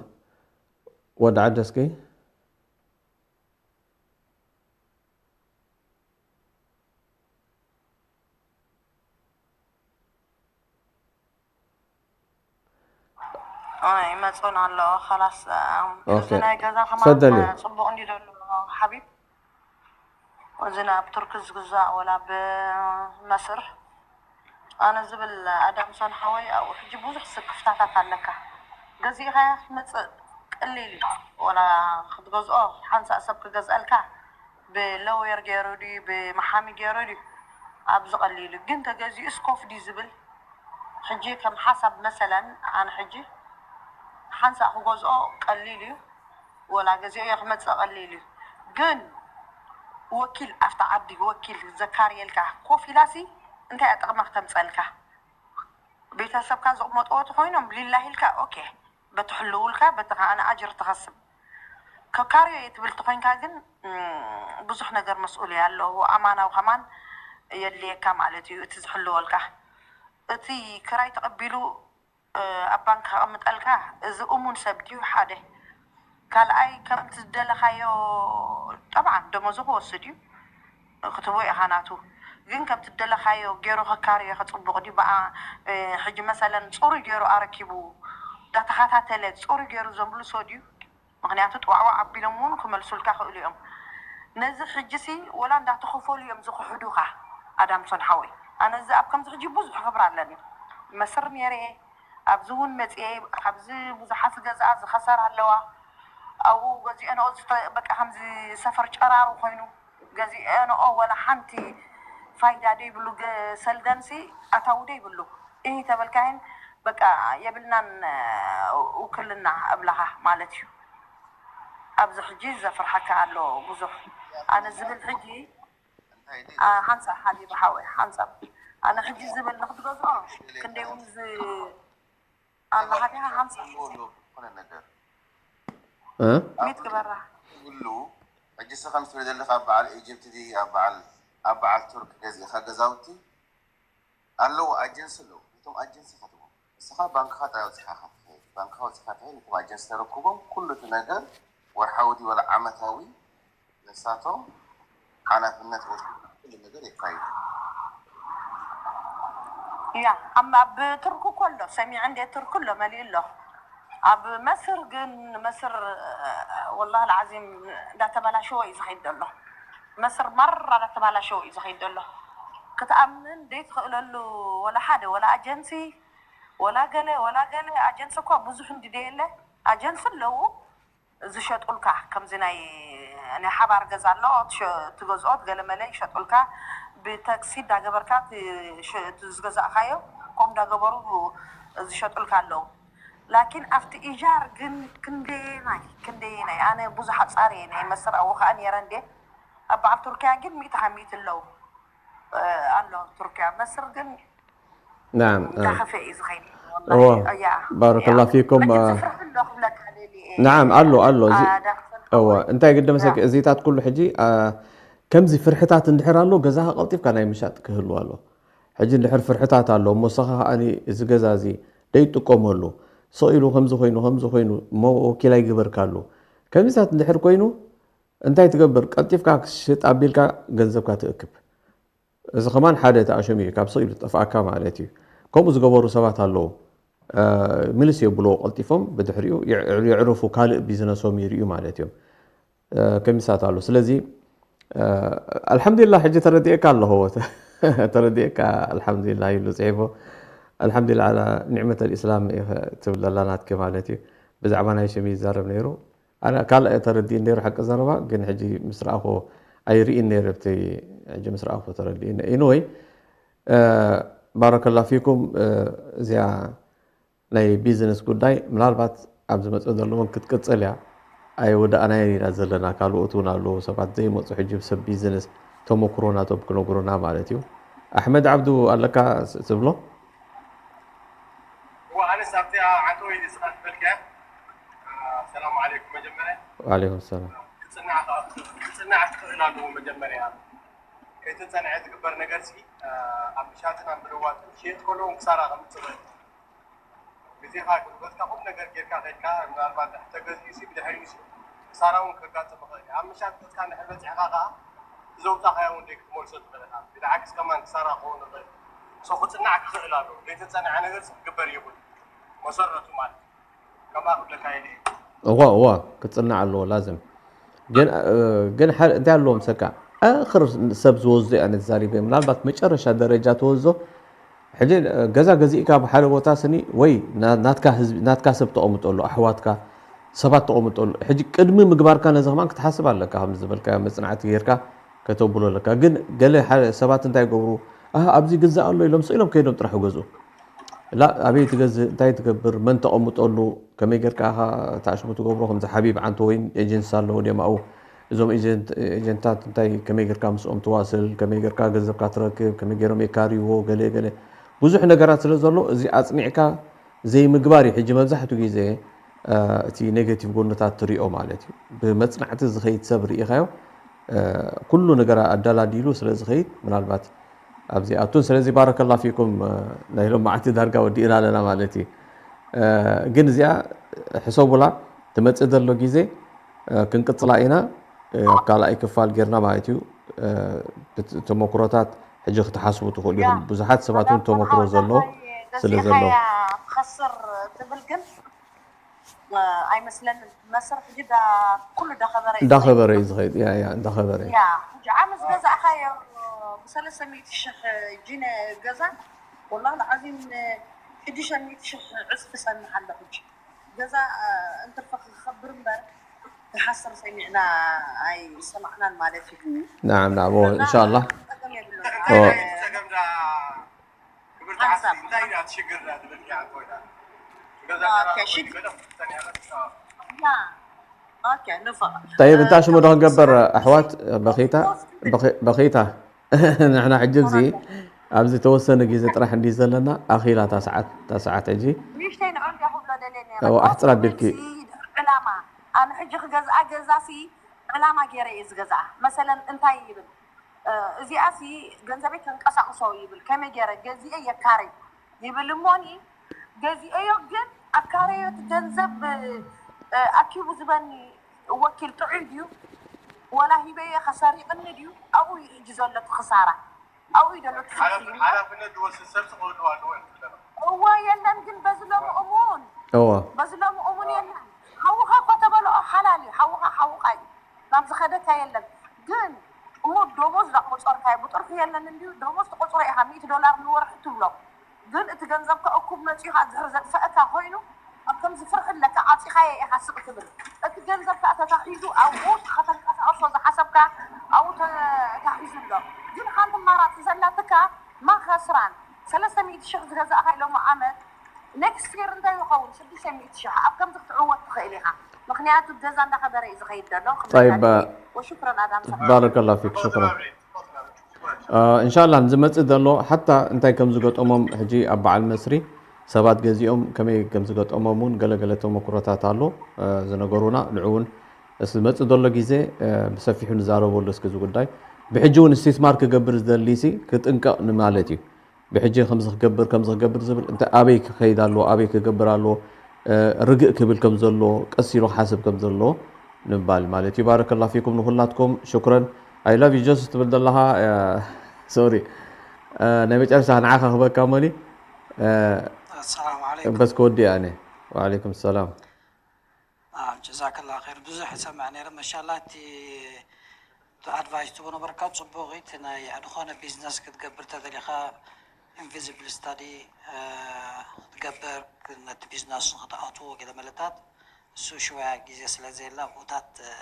ወዲ ዓዲ እስኪ። ይመፁን ኣሎ። ኸላስ እዚ ናይ ገዛ ከማን ፈደሊ። ፅቡቕ እንዲ ዘሎ ሓቢብ፣ እዚ ናብ ቱርክ ዝግዛእ ወላ ብመስር ኣነ ዝብል ኣዳምሶን ሓወይ፣ ኣብኡ ሕጂ ብዙሕ ስክፍታታት ኣለካ። ገዚእኻያ ክትመፅእ ቀሊል እዩ። ወላ ክትገዝኦ ሓንሳእ ሰብ ክገዝአልካ ብለውየር ገይሩ ድዩ ብመሓሚ ገይሩ ድዩ ኣብዚ ቀሊል እዩ። ግን ተገዚኡስ ኮፍ ድዩ ዝብል ሕጂ ከም ሓሳብ መሰለን ኣነ ሕጂ ሓንሳእ ክገዝኦ ቀሊል እዩ። ወላ ገዚኦዮ ክመፅእ ቀሊል እዩ። ግን ወኪል ኣብቲ ዓዲ ወኪል ዘካርየልካ ኮፍ ኢላሲ እንታይ እያ ጥቕማ ክተምፀልካ? ቤተሰብካ ዝቕመጥዎ ተኾይኖም ሊላሂ ኢልካ ኦኬ፣ በቲ ሕልውልካ በቲ ከዓነ ኣጅር ትኸስብ። ከካርዮ እየ ትብል ተኾይንካ ግን ብዙሕ ነገር መስኡልያ ኣለዎ። ኣማናዊ ከማን የድልየካ ማለት እዩ። እቲ ዝሕልወልካ እቲ ክራይ ተቐቢሉ ኣብ ባንክ ከቐምጠልካ እዚ እሙን ሰብ ድዩ? ሓደ። ካልኣይ ከምቲ ዝደለኻዮ ጠብዓን ደሞዙ ክወስድ እዩ ክትቦ ኢኻ ናቱ። ግን ከምቲ ዝደለኻዮ ገይሩ ከካርዮ ከፅቡቕ ድዩ? ብኣ ሕጂ መሰለን ፅሩይ ገይሩ ኣረኪቡ እንዳተኸታተለ ፅሩይ ገይሩ ዘምልሶ ድዩ? ምኽንያቱ ጥዋዕዋዕ ኣቢሎም እውን ክመልሱልካ ክእሉ እዮም። ነዚ ሕጂሲ ወላ እንዳተኸፈሉ እዮም ዝኽሕዱኻ ኣዳምሶን ሓወይ። ኣነ እዚ ኣብ ከምዚ ሕጂ ብዙሕ ክብር ኣለኒ። መስር ነይረ ኣብዚ እውን መፅኤ ካብዚ ብዙሓት ዝገዝኣ ዝኸሰር ኣለዋ። ኣብኡ ገዚአንኦ ዝተ- በቃ ከምዚ ሰፈር ጨራሩ ኮይኑ ገዚአንኦ ወላ ሓንቲ ፋይዳ ደይብሉ ገ- ሰልደንሲ ኣታዊ ደይብሉ። እሂ ተበልካይን በቃ የብልናን ውክልና እብላኻ ማለት እዩ። ኣብዚ ሕጂ ዘፍርሓካ ኣሎ ብዙሕ ኣነ ዝብል ሕጂ ሓንሳብ ሓቢቢ ሓወይ ሓንሳብ ኣነ ሕጂ ዝብል ንክትገዝኦ ክንደይ እውን ኣለካ ዲኻ ሓንሳብ ዝኾነ ነገር እ? ሚት ግበራ ትብሉ ሕጂ ስ ከም ትብል ዘለካ ኣብ በዓል ኢጅፕት ዲ ኣብ በዓል ኣብ በዓል ቱርክ ገዚእካ ገዛውቲ ኣለዉ ኣጀንሲ ኣለዉ ነቶም ኣጀንሲ ከትቦ ንስኻ ባንክኻ ጥራይ ወፂኻ ከትኸይድ ባንክኻ ወፂኻ ትኸይድ ነቶም ኣጀንሲ ተረክቦም ኩሉ እቲ ነገር ወርሓዊ ድዩ ወላ ዓመታዊ ንሳቶም ሓላፍነት ወሲዶም ኩሉ ነገር የካይዱ። ያ ኣብ ቱርክ እኮ ኣሎ ሰሚዐ እንደ ቱርክ ኣሎ መሊኡ ኣሎ ኣብ መስር ግን መስር ወላሂ ልዓዚም እንዳተበላሸወ እዩ ዝኸይድ ዘሎ መስር ማራ እንዳተበላሸወ እዩ ዝኸይድ ዘሎ ክትኣምን ዘይትኽእለሉ ወላ ሓደ ወላ ኣጀንሲ ወላ ገለ ወላ ገለ ኣጀንሲ እኳ ብዙሕ እንዲ ደየለ ኣጀንሲ ኣለዉ ዝሸጡልካ ከምዚ ናይ ናይ ሓባር ገዛ ኣሎ ትገዝኦ ገለመለ ይሸጡልካ ብታክሲ እንዳገበርካ ዝገዛእካዮ ከምኡ እንዳገበሩ ዝሸጡልካ ኣለዉ ላኪን ኣብቲ ኢጃር ግን ክንደየናይ ክንደየናይ ኣነ ብዙሕ ኣፃር እየ ናይ መስር ኣብኡ ከዓ ነይረ እንደ ኣብ በዓል ቱርኪያ ግን ሚእቲ ካብ ሚእቲ ኣለዉ ኣሎ ቱርኪያ መስር ግን ናም እንዳኸፈ እዩ ዝኸይድ እዎ ባረከላ ፊኩም ዝፍርሕ እንዶ ክብለካ ደሊ እየ ናዓም ኣሎ ኣሎ እዚ ዳክሰል እወ እንታይ ግዲ መሰኪ እዚታት ኩሉ ሕጂ ከምዚ ፍርሕታት እንድሕር ኣሎ ገዛኻ ቀልጢፍካ ናይ ምሻጥ ክህልው ኣሎ ሕጂ እንድሕር ፍርሕታት ኣሎ እሞ ንስኻ ከዓኒ እዚ ገዛ እዚ ደይጥቀመሉ ስቕ ኢሉ ከምዚ ኮይኑ ከምዚ ኮይኑ እሞ ወኪል ኣይግበርካሉ ከምዚታት እንድሕር ኮይኑ እንታይ ትገብር ቀልጢፍካ ክሽጥ ኣቢልካ ገንዘብካ ትእክብ እዚ ከማን ሓደ እቲ ኣሸም እዩ ካብ ስቕ ኢሉ ዝጠፍኣካ ማለት እዩ ከምኡ ዝገበሩ ሰባት ኣለዉ ምልስ የብልዎ ቀልጢፎም ብድሕሪኡ የዕርፉ ካልእ ቢዝነሶም ይርእዩ ማለት እዮም ከሚሳት ኣሎ ስለዚ ኣልሓምዱሊላ ሕጂ ተረዲኤካ ኣለኹ ተረዲኤካ ኣልሓምዱሊላ ይብሉ ፅሒፎ ኣልሓምዱሊላ ዓላ ኒዕመት ልእስላም ትብል ዘላ ናትኪ ማለት እዩ ብዛዕባ ናይ ሽም ይዛረብ ነይሩ ኣነ ካልእ ተረዲእ ነይሩ ሓቂ ዘረባ ግን ሕጂ ምስ ረኣኹ ኣይርእን ነይረ ብቲ ሕጂ ምስ ረኣኹ ተረዲእ ኢንወይ ባረከላ ፊኩም እዚኣ ናይ ቢዝነስ ጉዳይ ምናልባት ኣብ ዝመፅእ ዘሎ እውን ክትቅፅል እያ ኣይወዳእናየን ኢና ዘለና ካልኦት እውን ኣለዉ ሰባት ዘይመፁ ሕጂ ሰብ ቢዝነስ ተመክሮ ናቶም ክነግሩና ማለት እዩ ኣሕመድ ዓብዱ ኣለካ ትብሎ ኣነስ ኣብቲ ዓንተወይ ንስኻ ዝበልካያ ሰላም ዓለይኩም መጀመርያ ዋዓለይኩም ሰላም ክፅናዕ ትኽእል ኣለዎ መጀመርያ ከይተፀንዐ ዝግበር ነገር ሲ ኣብ ምሻጥን ኣብ ምልዋጥን ሽየጥ ከለውን ክሳራ ከምፅእ ግዜኻ፣ ጉልበትካ፣ ኩሉ ነገር ጌርካ ከድካ፣ ምናልባት ድሕር ተገዚኡሲ ብድሕሪኡሲ ክሳራ እውን ከጋጥም ይኽእል እዩ። ኣብ ምሻጥ ገጽካ እንድሕር በጺሕካ ከኣ፣ እቲ ዘውጻእካዮ እውን ደይ ክትመልሶ ትኽእል ኢኻ። ብድዓክስ ከማን ክሳራ ክኸውን ይኽእል። So ክጽናዕ ክኽእል ኣለዎ። ዘይተጸንዐ ነገርሲ ክግበር የብሉን። መሰረቱ ማለት እዩ። ከምኣ ክብለካ ኢለ እየ። እዋ፣ እዋ፣ ክጽናዕ ኣለዎ ላዝም። ግን፣ እ፣ ግን ሓደ እንታይ ኣለዎ ምሰካ? ኣኽር ሰብ ዝወስዶ እየ ኣነ ተዛሪበ። ምናልባት መጨረሻ ደረጃ ትወስዶ። ሕጂ፣ እ፣ ገዛ ገዚእካ ብሓደ ቦታ ስኒ ወይ ና-፣ ናትካ ህዝቢ፣ ናትካ ሰብ ተቐምጠሉ፣ ኣሕዋትካ ሰባት ተቐምጠሉ። ሕጂ ቅድሚ ምግባርካ ነዚ ከማን ክትሓስብ ኣለካ። ከም ዝበልካዮ መጽናዕቲ ጌርካ ከተብሎ ኣለካ። ግን ገለ ሓደ ሰባት እንታይ ይገብሩ? ኣህ፣ ኣብዚ ግዛእ ኣሎ ኢሎም ስኢሎም ከይዶም ጥራሕ ይገዝኡ። ላ፣ ኣበይ ትገዝእ? እንታይ ትገብር? መን ተቐምጠሉ? ከመይ ጌርካ ኢኻ ታሽሙ ትገብሮ? ከምዚ ሓቢብ ዓንቶ ወይን ኤጀንሲ ኣለዎ ድዮም ኣብኡ? እዞም ኤጀንት-፣ ኤጀንታት እንታይ፣ ከመይ ጌርካ ምስኦም ትዋስል? ከመይ ጌርካ ገንዘብካ ትረክብ? ከመይ ጌሮም የካርይዎ? ገለ ገለ ብዙሕ ነገራት ስለ ዘሎ፣ እዚ ኣጽኒዕካ ዘይምግባር እዩ። ሕጂ መብዛሕትኡ ግዜ፣ እ፣ እቲ ኔጌቲቭ ጎንታት ትሪኦ ማለት እዩ። ብመጽናዕቲ ዝኸይድ ሰብ ርኢኻዮ፣ እ፣ ኩሉ ነገር ኣደላዲሉ ስለ ዝኸይድ፣ ምናልባት ኣብዚ ኣቱን። ስለዚ ባረከላ ፊኩም፣ እ፣ ናይ ሎማዓንቲ ዳርጋ ወዲእና ኣለና ማለት እዩ። እ፣ ግን እዚኣ ሕሰቡላ፣ ትመጽእ ዘሎ ግዜ፣ እ፣ ክንቅጽላ ኢና፣ እ፣ ኣብ ካልኣይ ክፋል ጌርና ማለት እዩ። እ፣ ብት-፣ ተመክሮታት ሕጂ ክትሓስቡ ትኽእሉ ያ፣ ኢኹም። ብዙሓት ሰባት እውን መዳም ተመክሮ ፈርሃ ዘሎ እንታይ ስለ ዘሎ። ገዚእኻያ ትኸስር ትብል ግን፣ እ፣ ኣይመስለንን። መስርሕ ሕጂ ዳ-፣ ኩሉ እንዳኸበረ እዩ እንዳኸበረ እዩ ዝኸይድ። ዝኸይድ። ያ፣ ያ፣ እንዳኸበረ እዩ። ያ፣ ሕጂ ዓመት ዝገዛእኻዮ ብሰለስተ ሚእቲ ሽሕ ጂነ ገዛ፣ ወላሂ ልዓዚም ሽዱሽተ ሚእቲ ሽሕ ዕጽፊ ሰምሕ ኣለኹ። ሕጂ ገዛ፣ እ፣ እንትርፈ ክኸብር እምበር ክሓስር ሰሚዕና ኣይሰማዕናን ማለት እዩ። ናዓም፣ ናዓም። ኦ፣ እና ኢንሻኣላህ። ጸገም የብሉን። ኦ። እ፣ ክብርቲ ሓንሳብ። ሓፍቲ፣ እንታይ ደኣ ትሽግር ደኣ ትብል እያ፣ ኣንተ ወይዳ? ገዛ ኦኬ፣ ተራራ ሽግ-፣ ወይ ገለ ክትሰኒ ኣለሽ? ኦ። ያ። ኦኬ፣ ንፋቕ። ጠይብ፣ እንታይ ሽሙ ዶ ክንገብር፣ ኣሕዋት? በኺታ? በኺ-፣ በኺታ? ንሕና ሕጂ እዚ ኣብዚ ተወሰነ ግዜ ጥራሕ እንዲ ዘለና፣ ኣኺላ እታ ሰዓት፣ እታ ሰዓት ሕጂ። ንእሽተይ ንዑ እንዲያ ክብሎ ደልየ ነይረ። እዎ፣ ኣሕጽር ኣቢልኪ። ኮንፊደንስ ዕላማ። ኣነ ሕጂ ክገዝኣ ገዛሲ ዕላማ ገይረ እየ ዝገዝኣ። መሰለን እንታይ ይብል? እ፣ እዚኣሲ ገንዘበይ ከንቀሳቕሶ ይብል። ከመይ ገይረ ገዚኤ የካርይ ይብል እሞኒ፣ ገዚኤዮ ግን ኣካረዮ እቲ ገንዘብ፣ እ፣ ኣኪቡ ዝበኒ ወኪል ጥዑይ ድዩ? ወላ ሂበየ ከሰሪቕኒ ድዩ? ኣብኡ እዩ ሕጂ ዘሎ እቲ ክሳራ። ኣብኡ እዩ ዘሎ እቲ ፍርሒ። ሓላፍ-፣ ሓላፍነት ዝወስድ ሰብ ክህሉ ኣለዎ እዩ ዝብለና። እወ፣ የለን ግን በዚ ሎሚ እሙን፣ እወ። በዚ ሎሚ እሙን የለን። ሓውኻ እኮ ተበልኦ ሓላል እዩ። ሓውኻ ሓውኻ እዩ። ናብ ዝኸደካ የለን። ግን እሞ ደሞዝ ዳ ቆጸርካዮ? ብጥርፊ የለን እንድዩ። ደሞዝ ትቆጽሮ ኢኻ፣ ሚእቲ ዶላር ንወርሒ ትብሎ። ግን እቲ ገንዘብካ እኩብ መጺኡ ኸኣ ድሕሪ ዘጥፈአካ ኮይኑ፣ ኣብ ከምዚ ፍርሒ ኣለካ፣ ዓጺኻዮ ኢኻ ስቕ ትብል። እቲ ገንዘብ ከኣ ተታሒዙ ኣብኡ ከተንቀሳቕሶ ዝሓሰብካ ኣብኡ ተታሒዙ ኣሎ። ግን ሓንቲ ኣማራጺ ዘላትካ ማኸስራን ሰለስተ ሚእቲ ሽሕ ዝገዛእካዮ ሎሚ ዓመት ኔክስት ይር እንታይ ይኸውን? ሽዱሽተ ሚእቲ ሽሕ ኣብ ከምዚ ክትዕወት ትኽእል ኢኻ። ምኽንያቱ ገዛ እንዳኸበረ እዩ ዝኸይድ ዘሎ። ጠይብ፣ ክብለካ ደልየ። ወሽክረን ኣዳም ሰላም። ባረከላ ፊክ፣ ሽክረን። እ፣ እንሻላ ንዝመጽእ ዘሎ ሓታ እንታይ ከም ዝገጠሞም ሕጂ ኣብ በዓል መስሪ ሰባት ገዚኦም ከመይ ከም ዝገጠሞም እውን ገለ ገለ ተመክሮታት ኣሎ፣ እ፣ ዝነገሩና። ንዑ እውን እስኪ ዝመጽእ ዘሎ ግዜ፣ እ፣ ብሰፊሑ ንዛረበሉ እስኪ እዚ ጉዳይ። ብሕጂ እውን ስቲስማር ክገብር ዝደሊሲ ክጥንቀቕ ንማለት እዩ። ብሕጂ ከምዚ ክገብር፣ ከምዚ ክገብር ዝብል፣ እንታይ ኣበይ ክኸይድ ኣለዎ፣ ኣበይ ክገብር ኣለዎ፣ እ፣ ርግእ ክብል ከም ዘለዎ፣ ቀስ ኢሉ ክሓስብ ከም ዘለዎ ንምባል ማለት እዩ። ባረከላ ፊኩም ንኹላትኩም፣ ሽኩረን። I love you ጆስ ትብል ዘለኻ፣ እ፣ ሶሪ፣ እ፣ ናይ መጨረሻ ንዓኻ ክበካ ሞኒ፣ እ፣ ኣሰላሙ ዓለይኩም። በስ ክወዲ ኣነ። ወዓለይኩም ሰላም። ኣዎ፣ ጀዛከላ ኸይር። ብዙሕ እሰምዕ ነይረ። መሻላ እቲ፣ እቲ ኣድቫይስ ትህቦ ነበርካ፣ ጽቡቕ እዩ። እቲ ናይ ዝኾነ ቢዝነስ ክትገብር ተደሊኻ፣ ኢንቪዚብል ስታዲ፣ እ፣ ክትገብር፣ ነቲ ቢዝነስ ንኽትኣትዎ ገለ መለታት፣ እሱ ሽወያ ግዜ ስለ ዘየለ ኣብኡታት፣ እ፣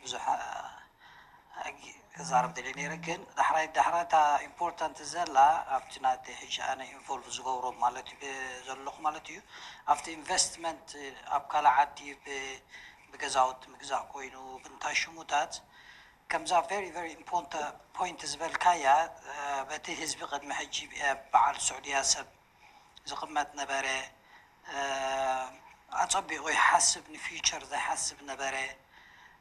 ብዙሕ፣ እ፣ ክዛረብ ደልየ ነይረ። ግን ዳሕራይ፣ ዳሕራይ እታ ኢምፖርታንት ዘላ ኣብቲ ናተይ ሕጂ ኣነ ኢንቮልቭ ዝገብሮ ማለት እዩ፣ ብ-፣ ዘለኹ ማለት እዩ። ኣብቲ ኢንቨስትመንት ኣብ ካልእ ዓዲ ብ-፣ ብገዛውቲ ምግዛእ ኮይኑ፣ ብንታይ ሽሙታት፣ ከምዛ ቨሪ፣ ቨሪ ኢምፖርታንት ፖይንት ዝበልካያ፣ እ፣ በቲ ህዝቢ ቅድሚ ሕጂ፣ እ፣ በዓል ስዑድያ ሰብ ዝቕመጥ ነበረ፣ እ፣ ኣጸቢቑ ይሓስብ፣ ንፊውቸር ዘይሓስብ ነበረ።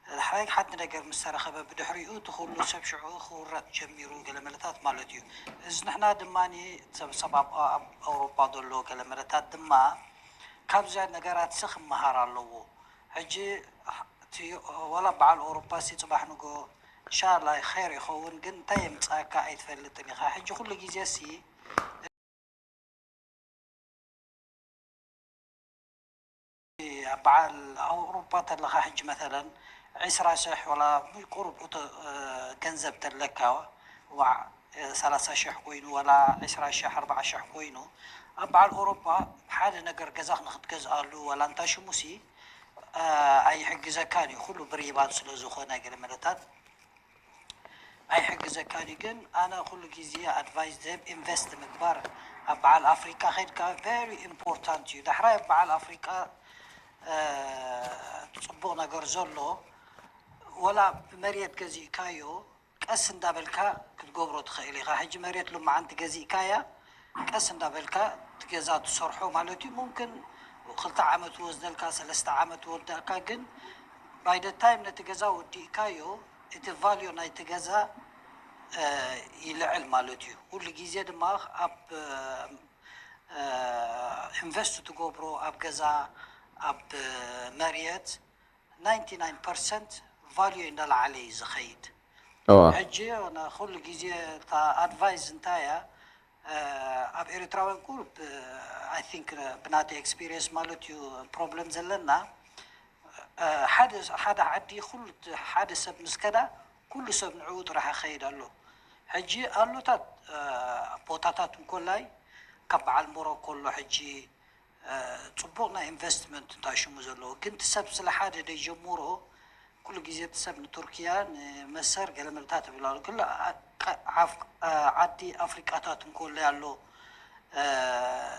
ድሓር ሓንቲ ነገር ምስ ተረኸበ፣ ብድሕሪኡ እቲ ኩሉ ሰብ ሽዑ ክውረጥ ጀሚሩ፣ ገለ መለታት ማለት እዩ። እዚ ንሕና ድማ፣ ሰብ፣ ሰብ ኣብ፣ ኣብ ኣውሮፓ ዘሎ ገለ መለታት ድማ፣ ካብዚኣ ነገራት ሲ ክመሃር ኣለዎ። ሕጂ እቲ ወላ በዓል ኣውሮፓ ሲ ጽባሕ ንጎ እንሻላ ኸይር ይኸውን፣ ግን እንታይ የምጻካ ኣይትፈልጥን ኢኻ። ሕጂ ኩሉ ግዜ ሲ በዓል ኣውሮፓ ተለኻ ሕጂ መተለን ዕስራ ሽሕ ወላ ቁሩብ እቶ ገንዘብ ተለካ ዋዕ ሰላሳ ሽሕ ኮይኑ ወላ ዕስራ ሽሕ ኣርባዓ ሽሕ ኮይኑ ኣብ በዓል ኣውሮፓ ሓደ ነገር ገዛ ንክትገዝኣሉ ወላ እንታ ሽሙሲ ኣይሕግዘካን እዩ። ኩሉ ብሪባን ስለ ዝኾነ ገለ መለታት ኣይሕግዘካን እዩ። ግን ኣነ ኩሉ ግዜ ኣድቫይስ ዝህብ ኢንቨስት ምግባር ኣብ በዓል ኣፍሪቃ ከድካ ቨሪ ኢምፖርታንት እዩ። ዳሕራይ ኣብ በዓል ኣፍሪቃ ጽቡቕ ነገር ዘሎ ወላ ብመሬት ገዚእካዮ ቀስ እንዳበልካ ክትገብሮ ትኽእል ኢኻ። ሕጂ መሬት ሎማዓንቲ ገዚእካያ ቀስ እንዳበልካ ትገዛ ትሰርሖ ማለት እዩ። ሙምክን ክልተ ዓመት ወስደልካ ሰለስተ ዓመት ወዳእካ፣ ግን ባይ ደ ታይም ነቲ ገዛ ወዲእካዮ እቲ ቫልዩ ናይቲ ገዛ ይልዕል ማለት እዩ። ኩሉ ግዜ ድማ ኣብ ኢንቨስት ትገብሮ ኣብ ገዛ ኣብ መሬት ናይንቲ ናይን ፐርሰንት ቫልዩ እንዳለዓለ እዩ ዝኸይድ። ሕጂ ኩሉ ግዜ እታ ኣድቫይስ እንታይ እያ ኣብ ኤርትራውያን ቁሩብ ኣይ ቲንክ ብናተይ ኤክስፒሪየንስ ማለት እዩ ፕሮብለም ዘለና ሓደ ሓደ ዓዲ ኩሉ ሓደ ሰብ ምስ ከዳ ኩሉ ሰብ ንዕኡ ጥራሕ ይኸይድ ኣሎ። ሕጂ ኣሎታት ቦታታት እንኮላይ ካብ በዓል ሞሮኮ ኣሎ ሕጂ ጽቡቕ ናይ ኢንቨስትመንት እንታይ ሽሙ ዘለዎ ግን እቲ ሰብ ስለ ሓደ ደይጀምሮ ኩሉ ግዜ እቲ ሰብ ንቱርኪያ ንመሰር ገለ መልታት ይብል ኣሎ። ኩሉ ዓዲ ኣፍሪቃታት እንኮሎ ኣሎ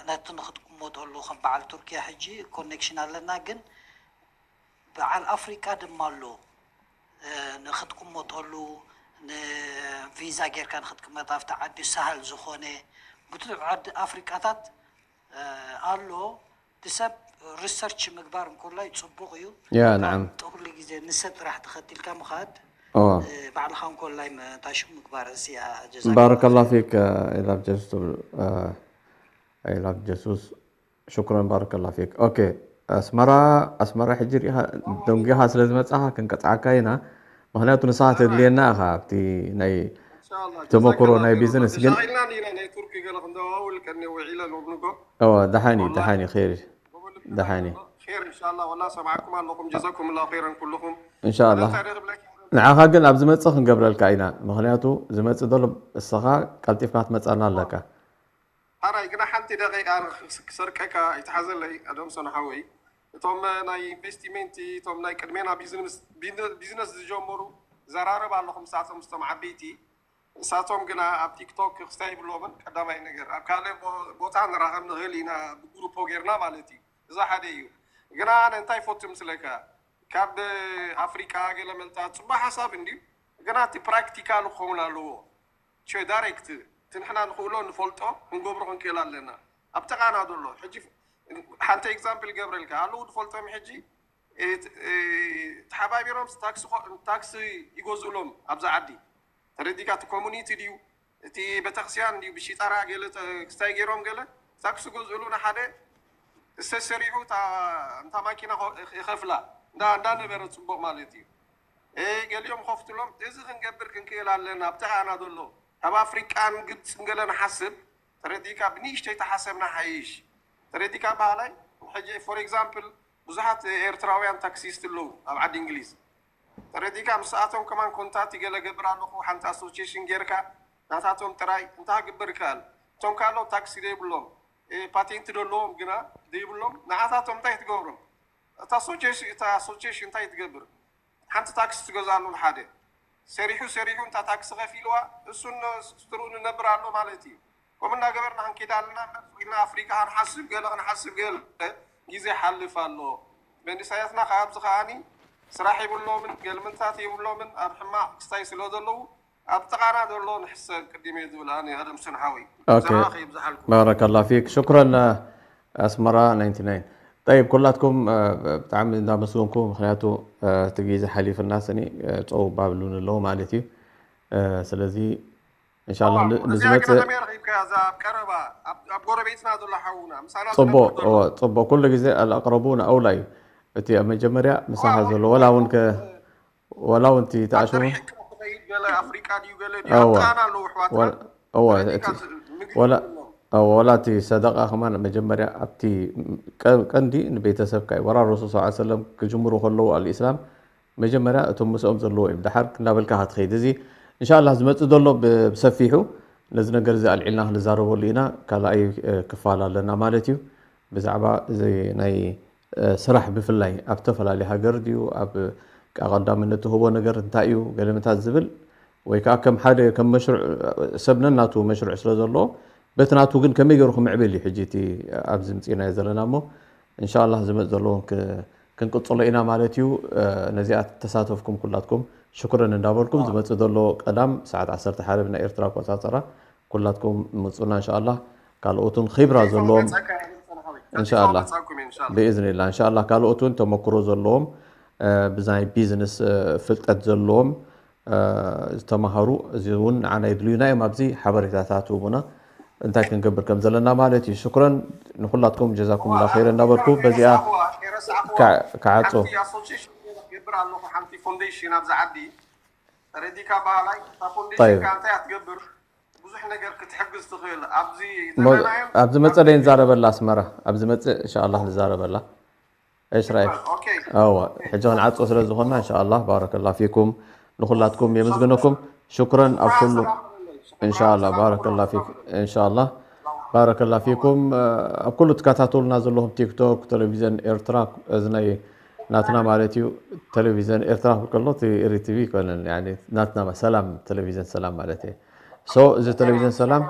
ነቲ ንክትቅመጠሉ ከም በዓል ቱርኪያ ሕጂ ኮኔክሽን ኣለና ግን በዓል ኣፍሪቃ ድማ ኣሎ ንክትቅመጠሉ ንቪዛ ጌርካ ንክትቅመጥ ኣብቲ ዓዲ ሳህል ዝኾነ ብዙሕ ዓዲ ኣፍሪቃታት ኣሎ። ብሰብ ሪሰርች ምግባር እንኮላይ ጽቡቕ እዩ። ያ፣ ንዓም። ኩሉ ግዜ ንሰብ ጥራሕ ተኸቲልካ ምኻድ ባዕልኻ እንኮላይ መታሽም ምግባር እዚኣ ጀዛከ ባረከላ ፊክ። I love Jesus. I love Jesus. ሽኩረን ባረከላ ፊክ። ኦኬ፣ ኣስመራ ኣስመራ ሕጂ ሪኢኻ ደንጊኻ ስለ ዝመጻኻ ክንቀጽዓካ ኢና። ምኽንያቱ ንስኻ ተድልየና ኢኻ ኣብቲ ናይ ተመክሮ ናይ ቢዝነስ ግን ሻኢልና ኢና ናይ ቱርኪ ገለ ክንደዋውል ቀኒ ውዒለ ሎምንጎ እወ ደሓን እዩ ደሓን እዩ ኸይር እዩ ደሓን እዩ ር እንሻላ ወላ ሰማዕኩም ኣለኹም ጀዛኩም ላ ኸይረን ኩልኹም እንሻላ ንዓኻ ግን ኣብ ዝመጽእ ክንገብረልካ ኢና ምኽንያቱ ዝመጽእ ዘሎ እስኻ ቀልጢፍካ ትመጻና ኣለካ ሓራይ ግና ሓንቲ ደቂቃ ክሰርቀካ ኣይትሓዘለይ ኣዶምሶን ሓወይ እቶም ናይ ኢንቨስቲሜንት እቶም ናይ ቅድሜና ቢዝነስ ዝጀመሩ ዘራረብ ኣለኹም ንሳቶም ምስቶም ዓበይቲ ንሳቶም ግና ኣብ ቲክቶክ ክስታይ ይብሎምን ቀዳማይ ነገር ኣብ ካልእ ቦታ ንራኸብ ንኽእል ኢና ብጉሩፖ ጌርና ማለት እዩ እዛ ሓደ እዩ ግና ኣነ እንታይ ይፈቱ ምስለካ ካብ ኣፍሪቃ ገለ መልታ ጽቡቅ ሓሳብ እንድዩ ግና እቲ ፕራክቲካል ክኸውን ኣለዎ ሸ ዳይሬክት እቲ ንሕና ንኽእሎ ንፈልጦ ክንገብሮ ክንክእል ኣለና ኣብ ጥቓና ዘሎ ሕጂ ሓንቲ ኤግዛምፕል ገብረልካ ኣለዉ ዝፈልጦም ሕጂ ተሓባቢሮም ታክሲ ይገዝእሎም ኣብዛ ዓዲ ተረዲካ እቲ ኮሙኒቲ ድዩ እቲ ቤተክርስቲያን ድዩ ብሽጠራ ገለ ክስታይ ገይሮም ገለ ታክሲ ገዝእሉ ንሓደ እሰሰሪሑ እንታ ማኪና ይኸፍላ እንዳነበረ ፅቡቅ ማለት እዩ ገሊኦም ከፍትሎም እዚ ክንገብር ክንክእል ኣለና ኣብቲ ኣና ዘሎ ካብ ኣፍሪቃን ግብፅን ገለ ንሓስብ ተረዲካ ብንእሽተይ ተሓሰብና ሓይሽ ተረዲካ ባህላይ ሕጂ for example ብዙሓት ኤርትራውያን ታክሲስት ኣለዉ ኣብ ዓዲ እንግሊዝ ተረዲካ ምስኣቶም ከማን ኮንታክት ይገለ ገብር ኣለኹ ሓንቲ ኣሶሲሽን ጌርካ ናታቶም ጥራይ እንታይ ክግበር ይከኣል እቶም ካልኦት ታክሲ ዘይብሎም ፓቴንት ደለዎም ግና ዘይብሎም ንዓታቶም እንታይ ትገብሮም እታ ኣሶሲሽን እንታይ ትገብር ሓንቲ ታክሲ ትገዝኣሉ ንሓደ ሰሪሑ ሰሪሑ እንታ ታክሲ ከፊልዋ እሱን ስትርኡ ንነብር ኣሎ ማለት እዩ ከምኡ እናገበርና ክንከይድ ኣለና እምበር ኢልና ኣፍሪካ ክንሓስብ ገለ ክንሓስብ ገለ ግዜ ሓልፍ ኣሎ መንእሰያትና ካብዚ ከዓኒ ስራሕ የብሎምን ገልምንታት የብሎምን ኣብ ሕማቅ ክስታይ ስለ ዘለዉ ኣብ ጥቓና ዘሎ ንሕሰብ ቅድም እየ ዝብል ኣነ ኣደም ስንሓዊ ዘረባ ከይብዝሓልኩም ባረከላ ፊክ ሽኩረን ኣስመራ ናይንቲ ናይን ጠይብ ኩላትኩም ብጣዕሚ እንዳመስገንኩ ምክንያቱ እቲ ግዜ ሓሊፍና ስኒ ፀው ባብሉን ኣለዉ ማለት እዩ ስለዚ እንሻላ ንዝመፅእ ረኺብካ እዛ ኣብ ቀረባ ኣብ ጎረቤትና ዘሎ ሓውና ምሳና ፅቡቅ። እዎ፣ ፅቡቅ። ኩሉ ግዜ ኣልኣቅረቡን ኣውላ እዩ። እቲ ኣብ መጀመርያ ምሳኻ ዘሎ ወላ እውን ከ ወላ እውን እቲ ተኣሽሙ ትኸይድ ገለ ኣፍሪቃ ድዩ ገለ ድዩ ኣብጣና ኣለዉ ኣሕዋትና ወላ እቲ ሰደቃ ከማን መጀመርያ ኣብቲ ቀንዲ ንቤተሰብካ እዩ። ወላ ረሱል ስ ሰለም ክጅምሩ ከለዉ ኣልእስላም መጀመርያ እቶም ምስኦም ዘለዎ እዮም። ድሓር እናበልካ ክትኸይድ እዚ እንሻላ ዝመፅእ ዘሎ ብሰፊሑ ነዚ ነገር እዚ ኣልዒልና ክንዛረበሉ ኢና። ካልኣይ ክፋል ኣለና ማለት እዩ። ብዛዕባ እዚ ናይ ስራሕ ብፍላይ ኣብ ዝተፈላለዩ ሃገር ድዩ ኣብ ቀዳምነት ትህቦ ነገር እንታይ እዩ ገለመታት ዝብል ወይ ከዓ ከም ሓደ ከም መሽሩዕ ሰብ ነናቱ መሽሩዕ ስለ ዘለዎ በቲ ናቱ ግን ከመይ ገይሩ ክምዕብል እዩ ሕጂ እቲ ኣብዚ ምፅናዮ ዘለና እሞ እንሻላ ዝመፅ ዘለውን ክንቅፅሎ ኢና ማለት እዩ። ነዚኣ ተሳተፍኩም ኩላትኩም ሽኩረን እንዳበልኩም ዝመፅእ ዘሎ ቀዳም ሰዓት ዓሰርተ ሓደ ብናይ ኤርትራ ኣቆፃፀራ ኩላትኩም ምፁና እንሻላ። ካልኦትን ኺብራ ዘለዎም እንሻላ ብእዝንላ እንሻላ ካልኦት እውን ተመክሮ ዘለዎም ብናይ ቢዝነስ ፍልጠት ዘለዎም ዝተማሃሩ እዚ እውን ንዓና የድልዩና እዮም። ኣብዚ ሓበሬታታት ህቡና እንታይ ክንገብር ከም ዘለና ማለት እዩ። ሽኩረን ንኩላትኩም ጀዛኩም ላ ኸይረ እንዳበልኩ በዚኣ ክዓጾ ገብር ኣለኹ ሓንቲ ፎንዴሽን ኣብዚ ዓዲ ተረዲካ ባህላይ እታ ፎንዴሽን እንታይ ትገብር ብዙሕ ነገር ክትሕግዝ ትኽእል ኣብዚ ኣብዚ መፀ ዶ ንዛረበላ ኣስመራ ኣብዚ መፅእ እንሻላ ንዛረበላ እስራኤል ኣዋ ሕጂ ክንዓፆ ስለ ዝኾና እንሻላ ባረከላ ፊኩም ንኩላትኩም የመስግነኩም ሽኩረን ኣብ ኩሉ እንሻላ ባረከላ ፊክ እንሻላ ባረከላ ፊኩም ኣብ ኩሉ ትከታተሉና ዘለኹም ቲክቶክ ቴሌቪዝን ኤርትራ እዚ ናይ ናትና ማለት እዩ ቴሌቪዝን ኤርትራ ክብል ከሎ ሪቲቪ ይኮነን ናትና ሰላም ቴሌቪዝን ሰላም ማለት እዩ ሶ እዚ ቴሌቪዝን ሰላም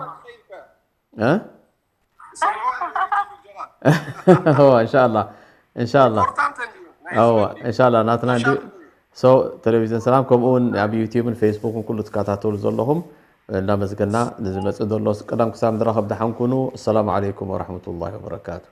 እንሻላ እንሻላ እንሻላ ናትና እንዲ ሶ ቴሌቪዝን ሰላም ከምኡ እውን ኣብ ዩቲብን ፌስቡክን ኩሉ ትከታተሉ ዘለኹም እንዳመስገና ንዝመፅእ ዘሎ ቀዳም ክሳብ ንራኸብ ደሓን ኩኑ። ኣሰላሙ ዓለይኩም ወረሕመቱላሂ ወበረካቱ።